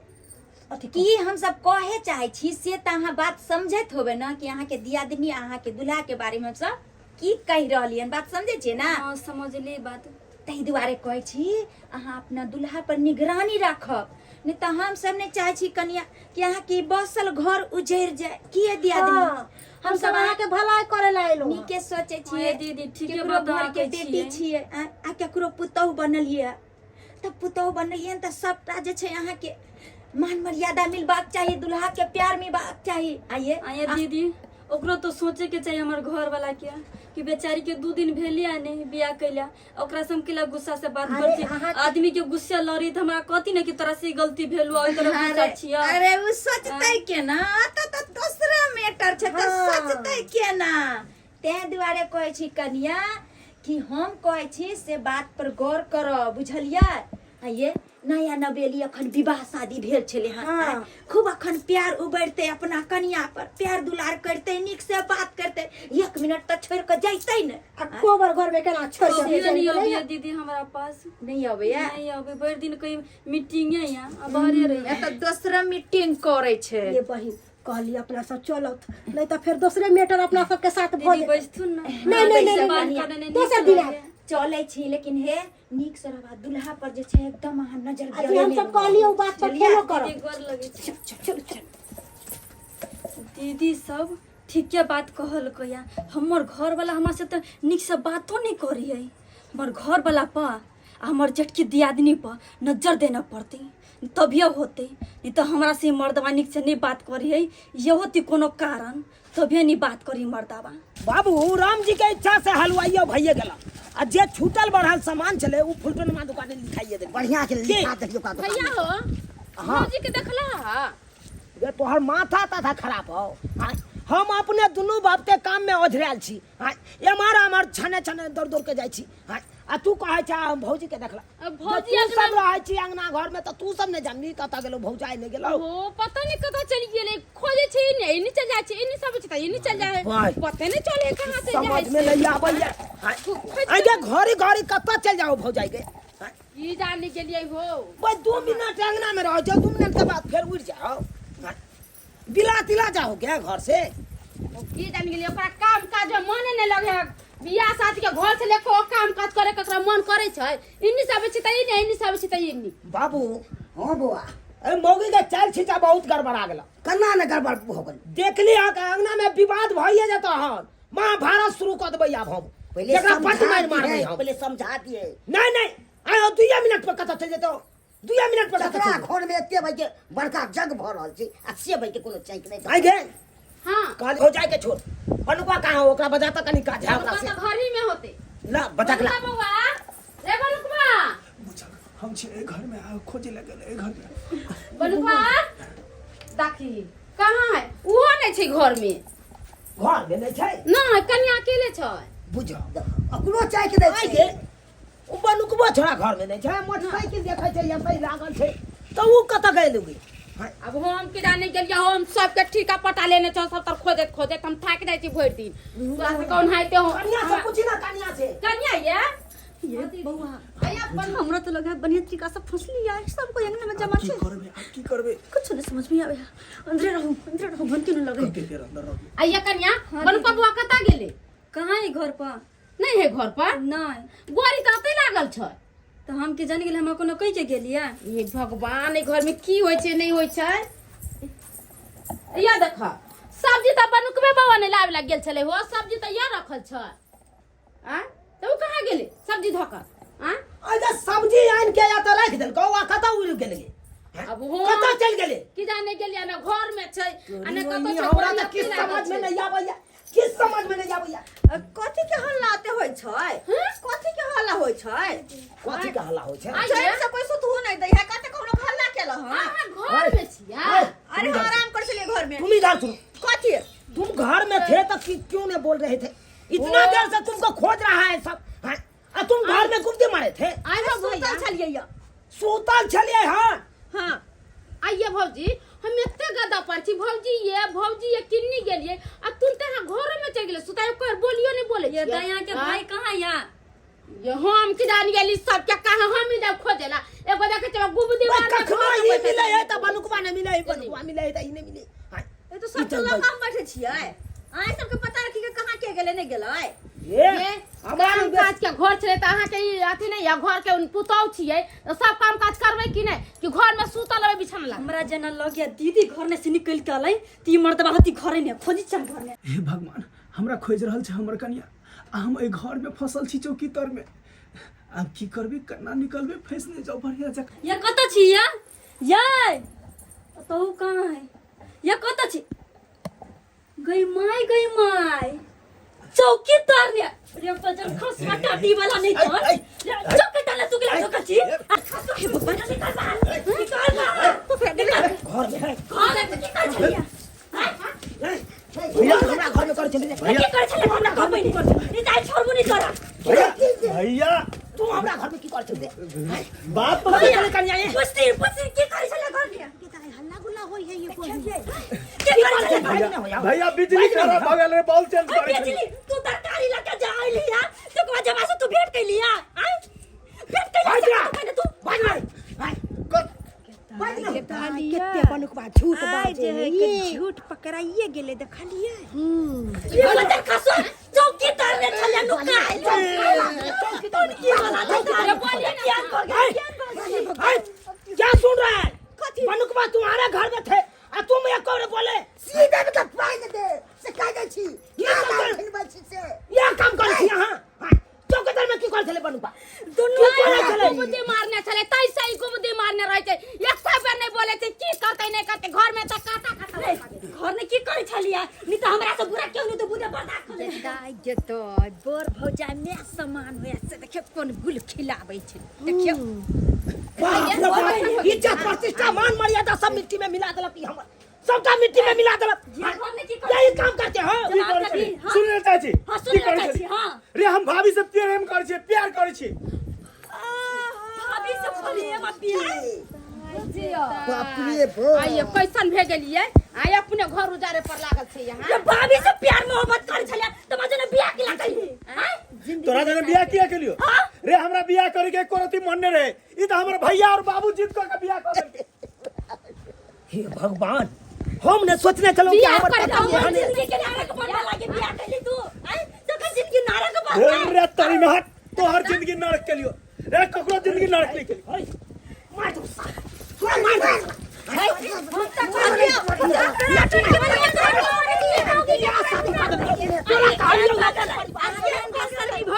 अथी की हम सब कहे चाहे छी से तऽ अहाँ बात समझैत होबै ना कि अहाँके दियादनी अहाँके दुल्हा के बारे में हम सब की कहि रहलियन, बात समझै छियै ना? हाँ समझली बात। ताहि दुआरे कहै छी अहाँ अपना दुल्हा पर निगरानी राखब, नहि तऽ हम सब नहि चाहै छी कनिया कि अहाँके ई बसल घर उजड़ि जाय। किए दियादनी? हाँ, हम सब अहाँके भलाई करे ला एलहुँ हँ। नीके सोचै हाँ, छियै दीदी, ठीके केकरो बात अहाँ घर के कहै बेटी छियै। छियै आ केकरो पुतहु बनलियै, तऽ पुतहु बनलियै तऽ सबटा जे छै अहाँके मान मर्यादा मिलबाक चाही, दुल्हा के प्यार मिलबाक चाही। आइए आइए दीदी, ओकरो तो सोचे के चाही हमर घर वाला के कि बेचारी के 2 दिन भेलिया नहीं बियाह कैला, ओकरा से हम केला गुस्सा से बात अरे करती। आदमी के गुस्सा लड़ी त हमरा कहती ना कि तोरा से गलती भेलु ओइ तरह गुस्सा अरे छिया। अरे उ सोचतै केना, त दोसरा मैटर छै, त सोचतै केना? तें दुआरे कहै छी कनिया कि हम कहै छी से बात पर गौर करब, बुझलियै? आइए नया नवेली अखन विवाह शादी भेल छलै हँ, हाँ। खूब अखन प्यार उबरतै अपना कनिया पर, प्यार दुलार करतै, नीक से बात करतै, 1 मिनट तऽ छोड़ि कऽ जैतै ने। आ कोबर घर में केना छोड़ के कभियो चलि नहीं गेलै? अबिया दीदी हमरा पास। नहीं अबैया? नहीं अबे, भरि दिन कहीं मीटिंगे या आ बाहरे रही। एतऽ दोसरा मीटिंग करै छै। ये बहिन कहली अपना सब चलत, नहीं तऽ फेर दोसरे मैटर अपना सबके साथ भऽ दीदी जेतै। बैसथुन ना। नहीं, नहीं, नहीं, बात नहीं, करे नहीं, दोसर नीक दिन लागे। आयब। चलै छी, लेकिन हे नीक से रहबा, दुल्हा पर जे छै एकदम अहाँ नजर आ जे हम सब कहलियै ओ बात पर बुझलियै? फॉलो करब। दीदी गोर लगै छी। चल चल। दीदी सब ठीके बात कहलकै या, हमर घरवाला हमरा से तऽ नीक से बातो नहीं करियै। हमर घरवाला पर आ हमर जेठकी दियादनी पर नजर देना पड़तै तभिए होतै, नहीं तऽ हमरा से मर्दवा नीक से नहीं बात करियै, ये होती कोनो कारण तभिए नहीं बात करी मर्दवा। बाबू राम जी के इच्छा से हलवाइयो भइए गेला, आ जे छूटल बढ़ल सामान छले उ फुलटनमा दुकान में लिखाइए देल। बढ़िया के लिखा देलियो का दुकान। भैया हो, हाँ। भौजी के देखला हा? गे तोहर माथा ताथा खराब हो। हाँ, हम अपने दुनू बाप के काम में ओझरायल छी। हाँ, एम्हर आम्हर छने छने दौड़ दौड़ के जाइ छी। हाँ, आ तू कहै छ हम भौजी के देखला। अब भौजी तू अंगना सब रहै छी अंगना घर में तऽ तू सब नहि जानबी कतऽ गेलौ भौजाई नहि गेलौ। ओ पता नहीं कतऽ चलि गेलै, खोजे छै एने एने चल जाइ छै, एने सब छै तऽ एने चल जाइ है, भाई। पते नहीं चले कहाँ चल जाइ समझ में छै। नहीं आबैया। हाँ, खोज आइ गे घड़ी घड़ी कतऽ चलि जाओ भौजाई गे? हाँ, ई जाने गेलियै हो। भाई 2 मिनट अंगना में रहो, 2 मिनट के बाद फिर उड़ जाओ। हाँ, बिला तिला जाओ क्या घर से? ओ की जान गेलियै, ओकरा काम काज में मन नहीं लगे है। बियाह शादी के घर से लेके ओ काम काज करे के ओकरा मन करे छै, इन्नी सब छै त इन्नी, इन्नी सब छै त इन्नी। बाबू। हाँ बौआ। ए मौगी के चाल छिचा बहुत गड़बड़ा गेल। केना ने गड़बड़ हो गेल? देखली हँ कि अंगना में विवाद भइए जेतौ हन, महाभारत शुरू कऽ देबै आब हम। पहिले जकरा पट समझा मारि मारबै दिहे, हम। पहिले समझा दिए। नहीं नहीं, आयो 2 मिनट पर कतऽ चलि जेतौ? 2 मिनट पर कतऽ जकरा चलि जेतौ? घर में एते भाई के बड़का जग भऽ रहल छै आ से भाई के कोनो चैक नहि। आइ गे। हाँ। कहली हो जाए के छोड़, बनुआ कहाँ हो? ओकरा बजा त कनी काज है ओकरा बनुआ से। तऽ घर ही में होते। ला बजा के ला। बनुआ बौआ, रे बनुआ। बुझल हम छी एहि घर में, आ खोजे लगल एहि घर में। बनुआ देखी कहाँ है? उहो नहीं छै घर में। घर में नहीं छै? नहीं, कनिया अकेले छै। बुझो अकरो चाय के दै आइ छै गे ओ बनुकबो छोड़ा घर में नहीं छै मोटरसाइकिल देखै छै एतै लागल छै तऽ ओ कतऽ गेल गे अब हम कि जाने गेलियै हम सबके ठीका पटा लेने छौ सब तर खोजैत खोजैत हम थाकि जाइ छी भरि दिन तोरा से कौन हाइते हो कनिया से पूछी ना कनिया से कनिया ये ये बउआ हमरा तो लगा है बढ़िया तरीका से फंसली है सबको अंगना में जमा की छै करबे आब की करबे कुछ नहीं समझ में आवे अंदरे रहू अंदरे रहू भन क्यों लगे कते देर अंदर रहबे आइए कनिया बनुका बुआ कतऽ गेलै कहाँ है घर पर नहीं है घर पर नहीं गोरी तऽ अतै लागल छै तऽ हम के जान गेल हमरा कोनो कहि के गेलियै हे भगवान एहि घर में की होइ छै नहीं होइ छै या देख सब्जी तऽ बनुकबे बौआ नहि लाबे लग गेल छलै हो सब्जी तऽ या रखल छै आ तऽ ओ कहाँ गेलै सब्जी धऽ कऽ आ अच्छा सब्जी आनि के या तऽ राखि देलकौ आ कतऽ उड़ि गेलै अब हो कतऽ चलि गेलै की जाने गेलियै ने घर में छै आ ने कतौ छै हमरा गोरी तऽ किछु अतै लागल समझ में छै। नहीं आबैया किछु समझ में नहीं आबैया कथी के हल्ला ते होइ छै कथी के हल्ला होइ छै कथी के हल्ला होइ छै आइ चैन से कोई सुतहु नहीं दै है कते कोनो हल्ला केल हँ अहाँ घर में छियै अरे हम आराम कर छलियै घर में तुम इधर सुनो कथी तुम घर में थे तो क्यों नहीं बोल रहे थे इतना देर से तुमको खोज रहा है सब हाँ? आ तुम घर में गुप्ती मारे थे आइ हो भैया सुतल छलियै यऽ सूतल छलिए हाँ हाँ आइए भौजी हम एते गदा पर छी भौजी ये भौजी ये किन्नी गेलिए आ तुम ते अहाँ घर में चल गेले सुताई कोई बोलियो नहीं बोले ये दया के भाई कहाँ या ये हम की जान गेली सब के कहाँ हम ही जब खोजेला एगो देखे छै गुब दीवार में कखनो घर में ई बैठल मिले है त बनुकवा नहीं मिले है बनुकवा मिले है त ई नहीं मिले हाँ। ए तो सब ई चल लोग भाई। हम बैठे छियै अहाँ सबके पता रखी के कहाँ के गेलै नहीं गेलै ये ये हमरा काम काज के घर छलै तऽ अहाँके ई अथी नहि यऽ घर के पुतहु छियै तऽ सब काम काज करबै कि नहि कि घर में सुतल रहबै बिछाना लग हमरा जेना लग दीदी घर ने से निकल के अलै ती मर्दबा होती घरे ने खोजी छम घर ने हे भगवान हमरा खोजि रहल छै हमर कनिया आ हम एहि घरमे फसल छी चौकी तरमे आब की करबै केना निकलबै फँसि नहि जाउ बढ़िआँ जकाँ या कतऽ छी या ये तहु कहाँ है या कतऽ छी गई माय गई माय चौकी तरने रे बजन खसवा टाटी वाला नहीं तो चौकी तरने तू के ठोकर छी हे भगवान निकल बाहर निकल बाहर निकल घर में है घर में की कर छलिया भैया हमरा घर में कर चले की कर छलिया हमरा घर में नहीं जाय छोड़बो नहीं तोरा भैया भैया तू हमरा घर में की कर चले बात तो कथी करे कन्या ये पुछती पुछती की कर छलिया घर में हल्ला गुल्ला होई है ये कोई की कर छलिया भाई नहीं हो भैया बिजली खराब भऽ गेल रे बॉल चेंज अरे करै बेचली तू तरकारी लके जा आइली हा तो को जमा से तू भेंट कैली हा आय भेंट कैली भाई जा। से तू भाई भाई भाई कते बनुकबा झूठ आइ बाजे जे है है कि ये। झूठ पकड़ाइए गेलै देखलियै ये बदल खसो चौकी तरने छले नुका चौकी तर की वाला अरे बोलिए ना क्या कर गए भाई क्या सुन रहा है बनुकवा तुम्हारे घर में थे आ तुम एक और बोले सीधे में तऽ पाइ दे से कह दै छी ये ना काम कर- खिलबै छी से ये काम कर छी यहाँ चौकीदार में की कर छले बनुकवा दुनू की करै छलै? गुबदी मारने छलै तै से ई गुबदी मारने रहै छै एक सौ बेर नहि बोलै छै की करतै नहि करतै घर में तऽ काटा काटा घर में की करे छलिया नहीं तो हमरा से बुरा क्यों नहीं तो बुरा बर्दाश्त कर ले दाइ जेतै बड़ भौजाइ my समान होय से देखियौ कोन गुल खिलाबै छै देखियौ बाप रे बाप, इज्जत प्रतिष्ठा मान मर्यादा सब मिट्टी में मिला देलक ई हमर सबटा मिट्टी में मिला देलक घर में की करे यही काम करते हो की करै छली हाँ। सुन ले चाची हाँ, सुन की ले करै चाची, छली? हाँ। रे हम भाभी से प्रेम करै छियै प्यार करै छी भाभी से बोलिए मत बाप रे बाप आइए कैसन भे गेलियै आइ अपने घर उजारे पर लागल छै यहाँ ये भाभी से प्यार मोहब्बत करे छलिया तो मजे ने बियाह के लगली हां तोरा जने बियाह किया केलियो रे हमरा बियाह करे के एको रति मन नहीं रहे ई त हमर भैया और बाबू जिद कर के बियाह कर देलकै हे भगवान हम ने सोचने चलो कि बियाह हमर करे पति तो एहन जिंदगी के नरक बनवा लागे बियाह कैली तू आय जखन जिंदगी नरक बन रे तोरी में हट तोहर जिंदगी नरक के लियो रे ककरो जिंदगी नरक नहीं के लियो मार दो साला तोरा मार दो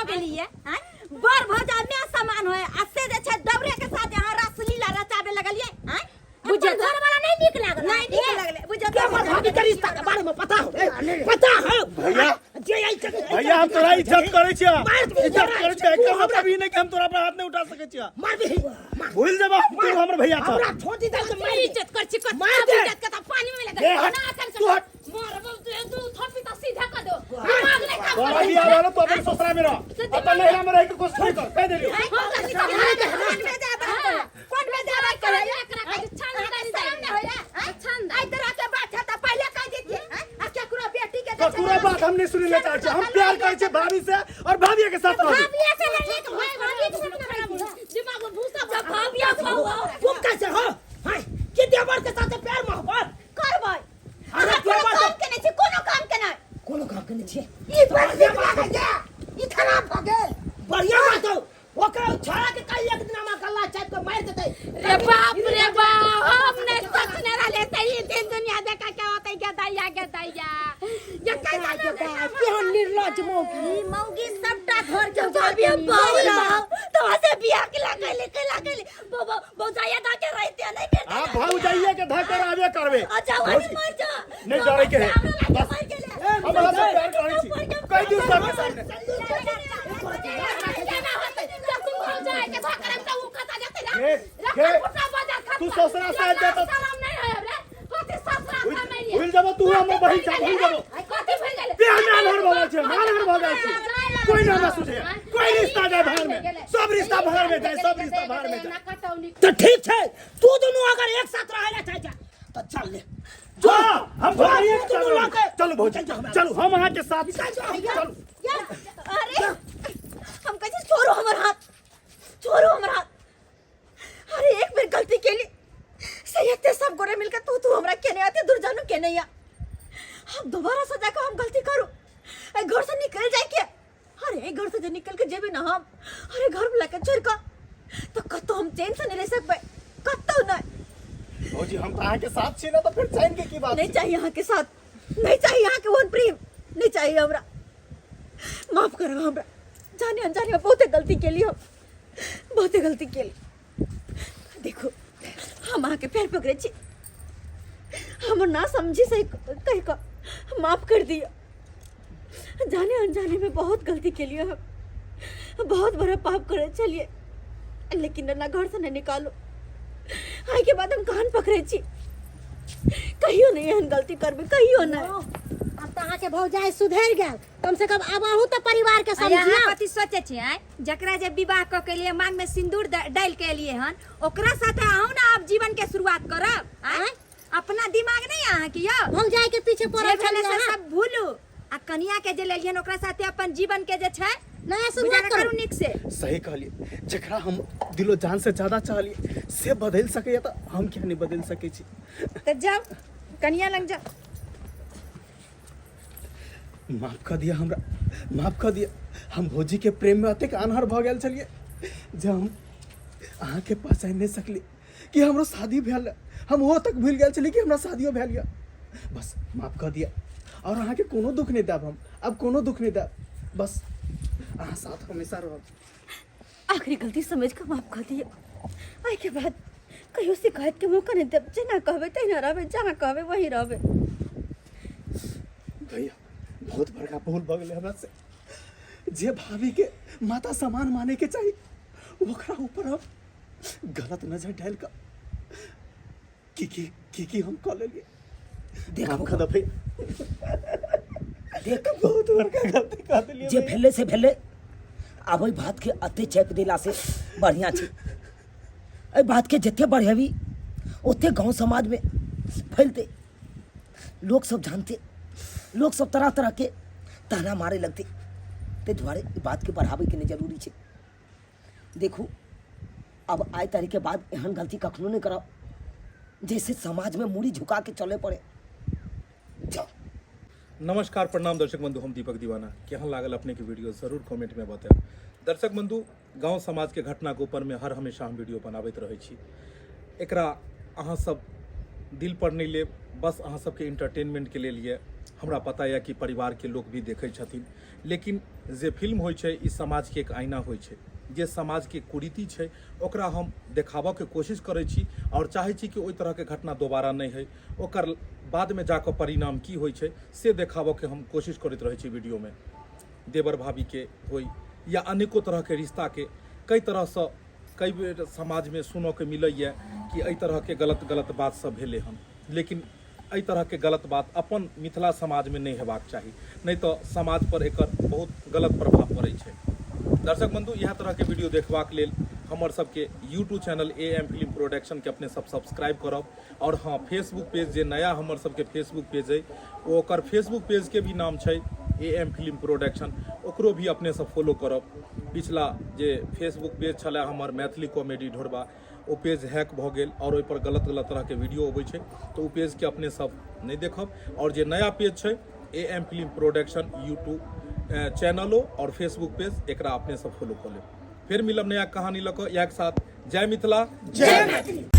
बर भौजा my समान होय आ से जे छै दौड़े के साथ यहाँ रासलीला रचाबे लगलियै आँय बुझे घर वाला नहीं निक लागल नहीं नीक लगलै बुझे के हमर भाभी के रिश्ता के बारे में पता हो पता हो भैया जे आई भैया हम तोरा इज्जत करै छियै मार दे, इज्जत करै छियै तू एकर हमरा- मतलब ई नहीं कि हम तोरा पर हाथ नहीं उठा सकै छियै मार भी मार भूल जेबा हम तू हमर भैया छ हमरा छोटी दाल के मार दे। इज्जत कर छी मार दे। इज्जत के त पानी में ए, लगा हट, ना अखन तू हट। मारबो तू दू थपी त सीधा कर दो दिमाग नहीं काम तोरा बियाह भेलो तो अपन ससुरा में रह, अपन नैहरा में रह के कोशिश नहीं कर, कह देलियो। कोन में जाबा करे शरम नहीं होया? आई तरह के बात है त पहले कह देतिए। आ केकरो बेटी के जे छै ककरो बात हम नहीं सुनै ले चाहै छी। हम प्यार करै छी भाभी से और भाभी के साथ रहबै। भाभिया से लड़ले के भाभी के साथ ना। दिमाग में भूसा भाभिया। तुम कैसे हो हाय कि देवर के साथ प्यार मोहब्बत करबै? अरे अहाँ कोनो देवर काम केने छी? कोनो काम केने? कोनो काम केने छियै? ई बड़ नीक लागैया, ई खराब भऽ गेल। बढ़िया बात हो, ओकरा छोड़ा के कल एक दिन हमरा गल्ला चाप के मार देतै। रे बाप रे बाप, हम नहीं सोचने रहले से ई दिन दुनिया देखा के होतै। के दैया के दैया ये कैसा लोग है? केहन निर्लज मौगी! ई मौगी सबटा घर के भाभी बाबा तो से बियाह के लागले के लागले बाबा भौजाइया दा के रहते नहीं बेटा। आप भाऊ जाइए के धक्का आबे करबे। अच्छा वही मर जा। नहीं डरे के है। हमरा लागे बस। मर गेले। हम अहाँ से प्यार करै छी, कहि दियौ सबके सामने। हे, हे, तू ससुरा से आबि जा तऽ भूल जेबो तू हमर बहिन छै, भूल जेबो। प्यार में आन्हर भऽ जाइ छै, हम आन्हर भऽ जाइ छी। कोई ना हमरा सुझे, कोई रिश्ता जाय भाड़ में, सब रिश्ता भाड़ में जाय, सब रिश्ता भाड़ में जाय। तो ठीक छै, तू दुनू अगर एक साथ रहे ला चाहे तो चल ले। हाँ, हम जो भाइये तू दुनू चलू। लऽ के- चलू भौजी, चलू, हम अहाँके साथ चलू। अरे, हम कैसे छोड़ो हमर हाथ, छोड़ो हमर हाथ। अरे, एक बेर गलती केली सही सब गोरे मिलकर तू तू हमरा केने आते दूर जानू केने या हम दोबारा से जाकर हम गलती करू, ए घर से निकल जाए के? अरे, ए घर से जे निकल के जेबे ना हम, अरे घर में लाके छोड़ कर तो कतो हम चैन से नहीं रह सकबे, कतो नहीं। भौजी, हम तऽ अहाँके साथ छी ना, तऽ फिर चैन के की बात? नहीं चाहिए यहाँ के साथ, नहीं चाहिए यहाँ के वन प्रेम नहीं चाहिए हमरा। माफ करो हमरा, जाने अनजाने में बहुते गलती के लिए, हम बहुते गलती के लिए। देखो, हम अहाँके पैर पकड़े छी, हमर ना समझी सही कह कऽ माफ कर दिया। जाने अनजाने में बहुत गलती के लिए, हम बहुत बड़ा पाप करे चलिए, लेकिन ना घर से नहीं निकालो। आइ के बाद हम कान पकड़े छी, कहियो नहीं एहन गलती करबे, कहियो नहीं। आब तऽ अहाँके भौजाइ सुधरि गेल, कम से कम आब अहूँ तऽ परिवार के अहाँ समझियौ। कथी सोचे छी आँय? जकरा जे विवाह कऽ के लिए मांग में सिंदूर डालि के एलिए हन, ओकरा साथे अहूँ ना आब जीवन के शुरुआत करब आँय? अपना दिमाग नहीं अहाँ के यौ? भौजाइ के पीछे पड़ल जे भेलै छलियै से अहाँ। सब भूलू आ कनिया के जे लेलियन ओकरा साथे अपन जीवन के जे छै नया शुरुआत गुजारा करू। करू नीक से। सही कहलियै, जकरा हम दिलो जान से ज्यादा चाहलियै से बदलि सकैया तऽ हम किया नहि बदलि सकै छी? तऽ जाउ, कनिया लग जाउ। माफ कऽ दिअ हमरा, माफ कऽ दिअ। हम भौजीके प्रेममे एतेक आन्हर भऽ गेल छलियै जे हम अहाँके पहचानि नहि सकली कि हमरो शादी भेल। हम ओहो तक भूलि गेल छलियै कि हमरा शादियो भेल यऽ। बस माफ कऽ दिअ आओर अहाँके कोनो दुख नहि देब हम, आब कोनो दुख नहि देब। बस अहाँ साथ हमेशा रहब। आखिरी गलती समझ के माफ कर दिया। आइ के बाद कहियो शिकायत के मौका नहीं देब। जेना कहबे तहिना रहबे, जहाँ कहबे वहीं रहबे। भैया, बहुत बड़का भूल भऽ गेलै हमरा से। जे भाभी के माता समान माने के चाही, ओकरा ऊपर हम गलत नजर डालि कऽ की की की की हम कऽ लेलियै। देख। माफ कऽ दे भैया, देख, बहुत बड़का गलती कऽ देलियै जे भैया। भेलै से भेलै, आब एहि बातके एते चापि देलासँ बढ़िआँ छै। एहि बातके जते बढ़ेबी ओते गाँव समाजमे फैलतै, लोक सब जानते, लोक सब तरह तरहके ताना मारे लगतै। ताहि दुआरे ई बातके बढ़ाबैके नहि जरूरी छै। देखू, आब आइ तारीखके बाद एहन गलती कखनो नहि करब जैसे समाजमे मूड़ी झुका के चले पड़े। जाओ। नमस्कार, प्रणाम दर्शक बंधु, हम दीपक दीवाना। केहन लागल अपने के वीडियो, जरूर कमेंट में बताएब। दर्शक बंधु, गांव समाज के घटना के ऊपर में हर हमेशा हम वीडियो बनाबैत रहै छी। एकरा अहाँ सब दिल पर नहीं लेब, बस अहाँ सबके इंटरटेनमेंट के लेल ये। हमरा पता यऽ कि परिवार के लोग भी देखै छथिन, लेकिन जे फिल्म होइ छै ई समाज के एक आईना होइ छै। जे समाज के कुरीति छै ओकरा हम देखाबऽ के कोशिश करै छी आओर चाहै छी कि ओहि तरहके घटना दोबारा नहि होइ, ओकर बादमे जाकऽ परिणाम की होइ छै से देखाबऽ के हम कोशिश करैत रहै छी वीडियोमे। देवर भाभीके होइ या अनेको तरहके रिश्ताके, कई तरहसँ कई बेर समाजमे सुनऽके मिलैए कि एहि तरहके गलत गलत बात सब भेलै हन, लेकिन एहि तरहके गलत बात अपन मिथिला समाजमे नहि हेबाक चाही, नहि तऽ समाज पर एकर बहुत गलत प्रभाव पड़ै छै। दर्शक बंधु, इएह तरहके वीडियो देखबाक लेल हमर सबके YouTube channel A M film production के अपने सब सब्सक्राइब करब। और हाँ, फेसबुक पेज जे नया हमर सबके फेसबुक पेज अइ, ओ ओकर फेसबुक पेज के भी नाम छै ए एम फिल्म प्रोडक्शन, ओकरो भी अपने सब फॉलो करब। पिछला जे फेसबुक पेज छलै हमर मैथिली कॉमेडी ढोरबा, ओ पेज हैक भऽ गेल आओर ओहिपर गलत गलत तरहके वीडियो अबै छै, तऽ ओ पेजके अपने सब नहि देखब। आओर जे नया पेज छै A M film production YouTube चैनलो आओर फेसबुक पेज, एकरा अपने सब फॉलो कऽ लेब। फेर मिलब नया कहानी लऽ कऽ, इएह के साथ जय मिथिला, जय मैथिली।